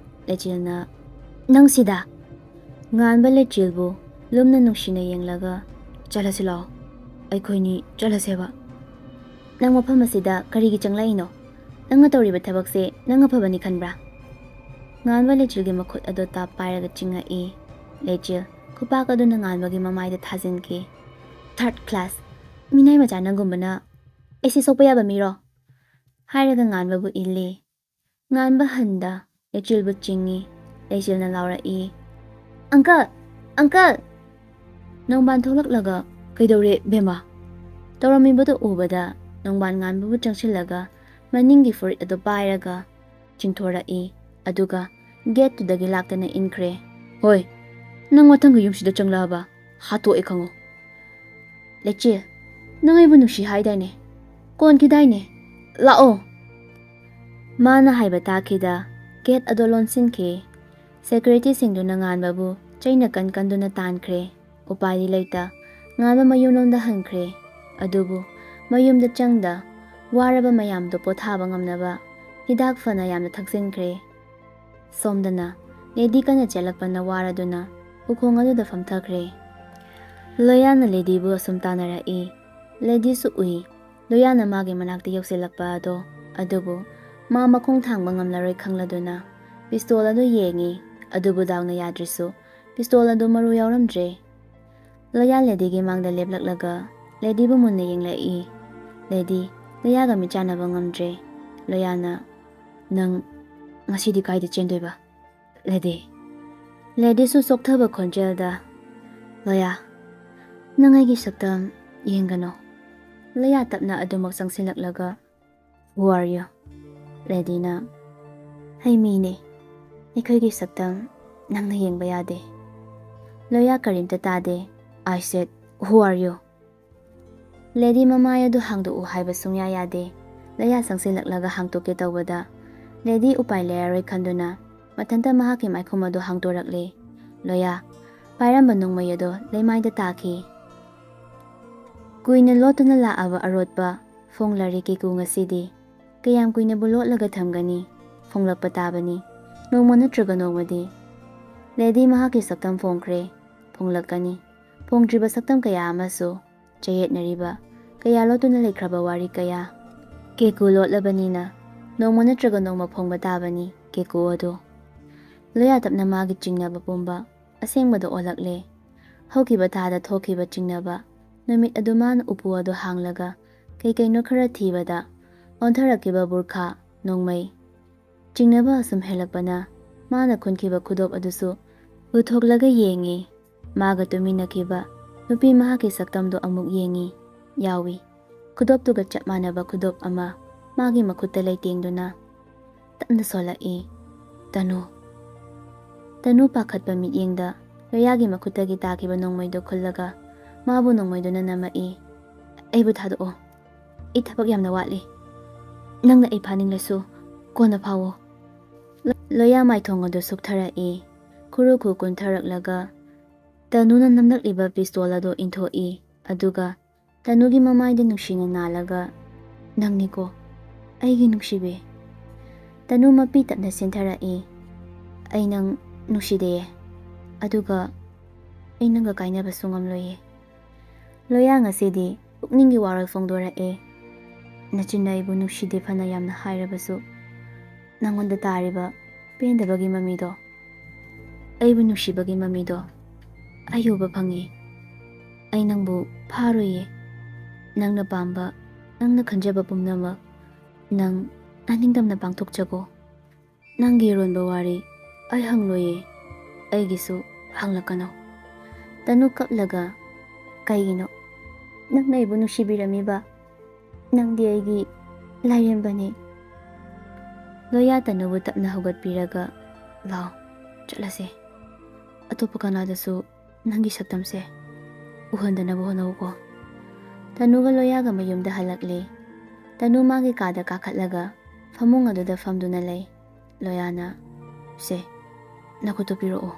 ꯂꯩꯆꯤꯜꯅ, "ꯅꯪ ꯁꯤꯗ?" ꯉꯥꯟꯕ ꯂꯩꯆꯤꯜꯕꯨ ꯂꯨꯝꯅ ꯅꯨꯡꯁꯤꯅ ꯌꯦꯡꯂꯒ, "ꯆꯠꯂꯁꯤ ꯂꯥꯛꯑꯣ, ꯑꯩꯈꯣꯏꯅꯤ ꯆꯠꯂꯁꯦꯕ꯫" "ꯅꯪ ꯃꯐꯝ ꯑꯁꯤꯗ ꯀꯔꯤꯒꯤ ꯆꯪꯂꯛꯏꯅꯣ? ꯅꯪꯅ ꯇꯧꯔꯤꯕ ꯊꯕꯛꯁꯦ ꯅꯪ ꯑꯐꯕꯅꯤ ꯈꯟꯕ꯭ꯔꯥ?" ꯉꯥꯟꯕ ꯂꯩꯆꯤꯜꯒꯤ ꯃꯈꯨꯠ ꯑꯗꯣ ꯇꯥꯞ ꯄꯥꯏꯔꯒ ꯆꯤꯡꯉꯛꯏ꯫ ꯂꯩꯆꯤꯜ ꯈꯨꯄꯥꯛ ꯑꯗꯨꯅ ꯉꯥꯟꯕꯒꯤ ꯃꯃꯥꯏꯗ ꯊꯥꯖꯤꯟꯈꯤ꯫ "Third class ꯃꯤꯅꯥꯏ ꯃꯆꯥ ꯅꯪꯒꯨꯝꯕꯅ ꯑꯩꯁꯦ ꯁꯣꯛꯄ ꯌꯥꯕ ꯃꯤꯔꯣ?" ꯍꯥꯏꯔꯒ ꯉꯥꯟꯕꯕꯨ ꯏꯜꯂꯤ꯫ ꯉꯥꯟꯕ ꯍꯟꯗ ꯂꯩꯆꯤꯜꯕꯨ ꯆꯤꯡꯏ꯫ ꯂꯩꯆꯤꯜꯅ ꯂꯥꯎꯔꯛꯏ, "Uncle! Uncle!" ꯅꯣꯡꯕꯥꯟ ꯊꯣꯛꯂꯛꯂꯒ, "ꯀꯩꯗꯧꯔꯦ, ꯕꯦꯝꯃ?" ꯇꯧꯔꯝꯃꯤꯕꯗꯨ ꯎꯕꯗ ꯅꯣꯡꯕꯥꯟ ꯉꯥꯟꯕꯕꯨ ꯆꯪꯁꯤꯜꯂꯒ ꯃꯅꯤꯡꯒꯤ ꯐꯨꯔꯤꯠ ꯑꯗꯨ ꯄꯥꯏꯔꯒ ꯆꯤꯡꯊꯣꯔꯛꯏ꯫ ꯑꯗꯨꯒ ꯒꯦꯠꯇꯨꯗꯒꯤ ꯂꯥꯛꯇꯅ ꯏꯟꯈ꯭ꯔꯦ꯫ "ꯍꯣꯏ, ꯅꯪ ꯃꯊꯪꯒꯤ ꯌꯨꯝꯁꯤꯗ ꯆꯪꯂꯛꯑꯕ ꯍꯥꯠꯇꯣꯛꯑꯦ ꯈꯪꯉꯨ꯫" "ꯂꯩꯆꯤꯜ, ꯅꯪ ꯑꯩꯕꯨ ꯅꯨꯡꯁꯤ ꯍꯥꯏꯗꯥꯏꯅꯦ? ꯀꯣꯟꯈꯤꯗꯥꯏꯅꯦ? ꯂꯥꯛꯑꯣ!" ꯃꯥꯅ ꯍꯥꯏꯕ ꯇꯥꯈꯤꯗ ꯒꯦꯠ ꯑꯗꯣ ꯂꯣꯟꯁꯤꯟꯈꯤ꯫ ꯁꯦꯀ꯭ꯌꯨꯔꯤꯇꯤꯁꯤꯡꯗꯨꯅ ꯉꯥꯟꯕꯕꯨ ꯆꯩꯅ ꯀꯟ ꯀꯟꯗꯨꯅ ꯇꯥꯟꯈ꯭ꯔꯦ꯫ ꯎꯄꯥꯏꯗꯤ ꯂꯩꯇ, ꯉꯥꯟꯕ ꯃꯌꯨꯝꯂꯣꯝꯗ ꯍꯟꯈ꯭ꯔꯦ꯫ ꯑꯗꯨꯕꯨ ꯃꯌꯨꯝꯗ ꯆꯪꯗ ꯋꯥꯔꯕ ꯃꯌꯥꯝꯗꯣ ꯄꯣꯊꯥꯕ ꯉꯝꯅꯕ ꯍꯤꯗꯥꯛ ꯐꯅ ꯌꯥꯝꯅ ꯊꯛꯆꯤꯟꯈ꯭ꯔꯦ꯫ ꯁꯣꯝꯗꯅ ꯂꯦꯗꯤ ꯀꯟꯅ ꯆꯦꯜꯂꯛꯄꯅ ꯋꯥꯔꯗꯨꯅ ꯎꯈꯣꯡ ꯑꯗꯨꯗ ꯐꯝꯊꯈ꯭ꯔꯦ꯫ ꯂꯣꯌꯥꯅ ꯂꯦꯗꯤꯕꯨ ꯑꯁꯨꯝ ꯇꯥꯟꯅꯔꯛꯏ꯫ ꯂꯦꯗꯤꯁꯨ ꯎꯏ꯫ ꯂꯣꯌꯥꯅ ꯃꯥꯒꯤ ꯃꯅꯥꯛꯇ ꯌꯧꯁꯤꯜꯂꯛꯄ ꯑꯗꯣ, ꯑꯗꯨꯕꯨ ꯃꯥ ꯃꯈꯣꯡ ꯊꯥꯡꯕ ꯉꯝꯂꯔꯣꯏ ꯈꯪꯂꯗꯨꯅ ꯄꯤꯁꯇꯣꯜ ꯑꯗꯨ ꯌꯦꯡꯉꯤ꯫ ꯑꯗꯨꯕꯨ ꯗꯥꯎꯅ ꯌꯥꯗ꯭ꯔꯤꯁꯨ ꯄꯤꯁꯇꯣꯜ ꯑꯗꯨ ꯃꯔꯨ ꯌꯥꯎꯔꯝꯗ꯭ꯔꯦ꯫ ꯂꯣꯌꯥ ꯂꯦꯗꯤꯒꯤ ꯃꯥꯡꯗ ꯂꯦꯞꯂꯛꯂꯒ ꯂꯦꯗꯤꯕꯨ ꯃꯨꯟꯅ ꯌꯦꯡꯂꯛꯏ꯫ ꯂꯦꯗꯤ, ꯂꯣꯌꯥꯒ ꯃꯤꯠꯆꯥꯟꯅꯕ ꯉꯝꯗ꯭ꯔꯦ꯫ ꯂꯣꯌꯥꯅ, "ꯅꯪ ꯉꯁꯤꯗꯤ ꯀꯥꯏꯗ ꯆꯦꯟꯗꯣꯏꯕ, ꯂꯦꯗꯤ?" ꯂꯦꯗꯤꯁꯨ ꯆꯣꯛꯊꯕ ꯈꯣꯟꯖꯦꯜꯗ, "ꯂꯣꯌꯥ, ꯅꯪ ꯑꯩꯒꯤ ꯁꯛꯇꯝ ꯌꯦꯡꯒꯅꯨ꯫" ꯂꯣꯌꯥ ꯇꯞꯅ ꯑꯗꯨꯃꯛ ꯆꯪꯁꯤꯜꯂꯛꯂꯒ, "Who are you?" ꯂꯦꯗꯤꯅ, "ꯑꯩ ꯃꯤꯅꯦ꯫ ꯑꯩꯈꯣꯏꯒꯤ ꯁꯛꯇꯝ ꯅꯪꯅ ꯌꯦꯡꯕ ꯌꯥꯗꯦ꯫" ꯂꯣꯌꯥ ꯀꯔꯤꯝꯇ ꯇꯥꯗꯦ꯫ "I said, who are you?" Lady ꯃꯃꯥꯏ ꯑꯗꯨ ꯍꯥꯡꯗꯣꯛꯎ ꯍꯥꯏꯕ ꯁꯨꯡꯌꯥ ꯌꯥꯗꯦ꯫ ꯂꯣꯌꯥ ꯆꯪꯁꯤꯜꯂꯛꯂꯒ ꯍꯥꯡꯗꯣꯛꯀꯦ ꯇꯧꯕꯗ, ꯂꯦꯗꯤ ꯎꯄꯥꯏ ꯂꯩꯔꯔꯣꯏ ꯈꯟꯗꯨꯅ ꯃꯊꯟꯇ ꯃꯍꯥꯛꯀꯤ ꯃꯥꯏꯈꯨꯝ ꯑꯗꯨ ꯍꯥꯡꯗꯣꯔꯛꯂꯦ꯫ ꯂꯣꯌꯥ ꯄꯥꯏꯔꯝꯕ ꯅꯣꯡꯃꯩ ꯑꯗꯨ ꯂꯩꯃꯥꯏꯗ ꯇꯥꯈꯤ꯫ ꯀꯨꯏꯅ ꯂꯣꯠꯇꯨꯅ ꯂꯥꯛꯑꯕ ꯑꯔꯣꯠꯄ ꯐꯣꯡꯂꯔꯤ ꯀꯦꯀꯨ ꯉꯁꯤꯗꯤ꯫ ꯀꯌꯥꯝ ꯀꯨꯏꯅꯕꯨ ꯂꯣꯠꯂꯒ ꯊꯝꯒꯅꯤ? ꯐꯣꯡꯂꯛꯄ ꯇꯥꯕꯅꯤ꯫ ꯅꯣꯡꯃ ꯅꯠꯇ꯭ꯔꯒ ꯅꯣꯡꯃꯗꯤ꯫ ꯂꯦꯗꯤ ꯃꯍꯥꯛꯀꯤ ꯁꯛꯇꯝ ꯐꯣꯡꯈ꯭ꯔꯦ꯫ ꯐꯣꯡꯂꯛꯀꯅꯤ꯫ ꯐꯣꯡꯗ꯭ꯔꯤꯕ ꯁꯛꯇꯝ ꯀꯌꯥ ꯑꯃꯁꯨ, ꯆꯌꯦꯠꯅꯔꯤꯕ ꯀꯌꯥ ꯂꯣꯠꯇꯨꯅ ꯂꯩꯈ꯭ꯔꯕ ꯋꯥꯔꯤ ꯀꯌꯥ꯫ ꯀꯦꯀꯨ ꯂꯣꯠꯂꯕꯅꯤꯅ ꯅꯣꯡꯃ ꯅꯠꯇ꯭ꯔꯒ ꯅꯣꯡꯃ ꯐꯣꯡꯕ ꯇꯥꯕꯅꯤ ꯀꯦꯀꯨ ꯑꯗꯨ꯫ ꯂꯣꯌꯥ ꯇꯞꯅ ꯃꯥꯒꯤ ꯆꯤꯡꯅꯕ ꯄꯨꯝꯕ ꯑꯁꯦꯡꯕꯗ ꯑꯣꯜꯂꯛꯂꯦ꯫ ꯍꯧꯈꯤꯕ ꯊꯥꯗ ꯊꯣꯛꯈꯤꯕ ꯆꯤꯡꯅꯕ ꯅꯨꯃꯤꯠ ꯑꯗꯨ ꯃꯥꯅ ꯎꯄꯨ ꯑꯗꯨ ꯍꯥꯡꯂꯒ ꯀꯩ ꯀꯩꯅꯣ ꯈꯔ ꯊꯤꯕꯗ ꯑꯣꯟꯊꯔꯛꯈꯤꯕ ꯕꯨꯔꯈꯥ, ꯅꯣꯡꯃꯩ꯫ ꯆꯤꯡꯅꯕ ꯑꯁꯨꯝ ꯍꯦꯜꯂꯛꯄꯅ ꯃꯥꯅ ꯈꯨꯟꯈꯤꯕ ꯈꯨꯗꯣꯞ ꯑꯗꯨꯁꯨ ꯄꯨꯊꯣꯛꯂꯒ ꯌꯦꯡꯉꯤ꯫ ꯃꯥꯒ ꯇꯨꯃꯤꯟꯅꯈꯤꯕ ꯅꯨꯄꯤ ꯃꯍꯥꯛꯀꯤ ꯁꯛꯇꯝꯗꯨ ꯑꯃꯨꯛ ꯌꯦꯡꯉꯤ꯫ ꯌꯥꯎꯏ꯫ ꯈꯨꯗꯣꯞꯇꯨꯒ ꯆꯞ ꯃꯥꯟꯅꯕ ꯈꯨꯗꯣꯞ ꯑꯃ ꯃꯥꯒꯤ ꯃꯈꯨꯠꯇ ꯂꯩꯇꯦꯡꯗꯨꯅ ꯇꯞꯅ ꯁꯣꯜꯂꯛꯏ꯫ "ꯇꯅꯨ꯫" ꯇꯅꯨ ꯄꯥꯈꯠꯄ ꯃꯤꯠꯌꯦꯡꯗ ꯂꯣꯌꯥꯒꯤ ꯃꯈꯨꯠꯇꯒꯤ ꯇꯥꯈꯤꯕ ꯅꯣꯡꯃꯩꯗꯨ ꯈꯨꯜꯂꯒ ꯃꯥꯕꯨ ꯅꯣꯡꯃꯩꯗꯨꯅ ꯅꯝꯃꯛꯏ꯫ "ꯑꯩꯕꯨ ꯊꯥꯗꯣꯛꯑꯣ꯫ ꯑꯩ ꯊꯕꯛ ꯌꯥꯝꯅ ꯋꯥꯠꯂꯤ꯫ ꯅꯪꯅ ꯑꯩ ꯐꯥꯅꯤꯡꯂꯁꯨ ꯀꯣꯟꯅ ꯐꯥꯎꯑꯣ꯫" ꯂꯣꯌꯥ ꯃꯥꯏꯊꯣꯡ ꯑꯗꯨ ꯁꯨꯛꯊꯔꯛꯏ꯫ ꯈꯨꯔꯨ ꯈꯨ ꯀꯨꯟꯊꯔꯛꯂꯒ ꯇꯅꯨꯅ ꯅꯝꯂꯛꯂꯤꯕ ꯄꯤꯁꯇꯣꯜ ꯑꯗꯨ ꯏꯟꯊꯣꯛꯏ꯫ ꯑꯗꯨꯒ ꯇꯅꯨꯒꯤ ꯃꯃꯥꯏꯗ ꯅꯨꯡꯁꯤꯅ ꯅꯥꯜꯂꯒ, "ꯅꯪꯅꯤꯀꯣ ꯑꯩꯒꯤ ꯅꯨꯡꯁꯤꯕꯤ?" ꯇꯅꯨ ꯃꯄꯤ ꯇꯞꯅ ꯆꯦꯟꯊꯔꯛꯏ꯫ "ꯑꯩ ꯅꯪ ꯅꯨꯡꯁꯤꯗꯦꯌꯦ꯫ ꯑꯗꯨꯒ ꯑꯩ ꯅꯪꯒ ꯀꯥꯏꯅꯕꯁꯨ ꯉꯝꯂꯣꯏꯌꯦ꯫" ꯂꯣꯌꯥ ꯉꯁꯤꯗꯤ ꯄꯨꯛꯅꯤꯡꯒꯤ ꯋꯥꯔꯣꯜ ꯐꯣꯡꯗꯣꯔꯛꯑꯦ꯫ "ꯅꯆꯤꯟꯅ ꯑꯩꯕꯨ ꯅꯨꯡꯁꯤꯗꯦ ꯐꯅ ꯌꯥꯝꯅ ꯍꯥꯏꯔꯕꯁꯨ, ꯅꯪꯉꯣꯟꯗ ꯇꯥꯔꯤꯕ ꯄꯦꯟꯗꯕꯒꯤ ꯃꯃꯤꯗꯣ, ꯑꯩꯕꯨ ꯅꯨꯡꯁꯤꯕꯒꯤ ꯃꯃꯤꯗꯣ ꯑꯩ ꯎꯕ ꯐꯪꯉꯤ꯫ ꯑꯩ ꯅꯪꯕꯨ ꯐꯥꯔꯣꯏꯌꯦ꯫ ꯅꯪꯅ ꯄꯥꯝꯕ, ꯅꯪꯅ ꯈꯟꯖꯕ ꯄꯨꯝꯅꯃꯛ ꯅꯪ ꯅꯅꯤꯡꯇꯝꯅ ꯄꯥꯡꯊꯣꯛꯆꯒꯣ꯫ ꯅꯪꯒꯤ ꯑꯔꯣꯟꯕ ꯋꯥꯔꯤ ꯑꯩ ꯍꯪꯂꯣꯏꯌꯦ꯫ ꯑꯩꯒꯤꯁꯨ ꯍꯪꯂꯛꯀꯅꯨ꯫" ꯇꯅꯨ ꯀꯞꯂꯒ, "ꯀꯩꯒꯤꯅꯣ? ꯅꯪꯅ ꯑꯩꯕꯨ ꯅꯨꯡꯁꯤꯕꯤꯔꯝꯃꯤꯕ? ꯅꯪꯗꯤ ꯑꯩꯒꯤ ꯂꯥꯏꯔꯦꯝꯕꯅꯤ꯫" ꯂꯣꯌꯥ ꯇꯅꯨꯕꯨ ꯇꯞꯅ ꯍꯧꯒꯠꯄꯤꯔꯒ, "ꯂꯥꯎ, ꯆꯠꯂꯁꯦ꯫ ꯑꯇꯣꯞꯄ ꯀꯅꯥꯗꯁꯨ ꯅꯪꯒꯤ ꯁꯛꯇꯝꯁꯦ ꯎꯍꯟꯗꯅꯕ ꯍꯣꯠꯅꯧꯀꯣ꯫" ꯇꯅꯨꯒ ꯂꯣꯌꯥꯒ ꯃꯌꯨꯝꯗ ꯍꯜꯂꯛꯂꯦ꯫ ꯇꯅꯨ ꯃꯥꯒꯤ ꯀꯥꯗ ꯀꯥꯈꯠꯂꯒ ꯐꯃꯨꯡ ꯑꯗꯨꯗ ꯐꯝꯗꯨꯅ ꯂꯩ꯫ ꯂꯣꯌꯥꯅ, "ꯁꯦ, ꯅꯈꯨꯠꯇꯨ ꯄꯤꯔꯛꯑꯣ꯫"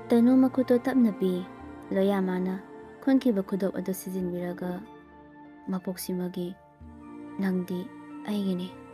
ꯇꯅꯨ ꯃꯈꯨꯠꯇꯣ ꯇꯞꯅ ꯄꯤ꯫ ꯂꯣꯌꯥ ꯃꯥꯅ ꯈꯨꯟꯈꯤꯕ ꯈꯨꯗꯣꯞ ꯑꯗꯨ ꯁꯤꯖꯤꯟꯕꯤꯔꯒ, "ꯃꯄꯣꯛꯁꯤꯃꯒꯤ ꯅꯪꯗꯤ ꯑꯩꯒꯤꯅꯤ꯫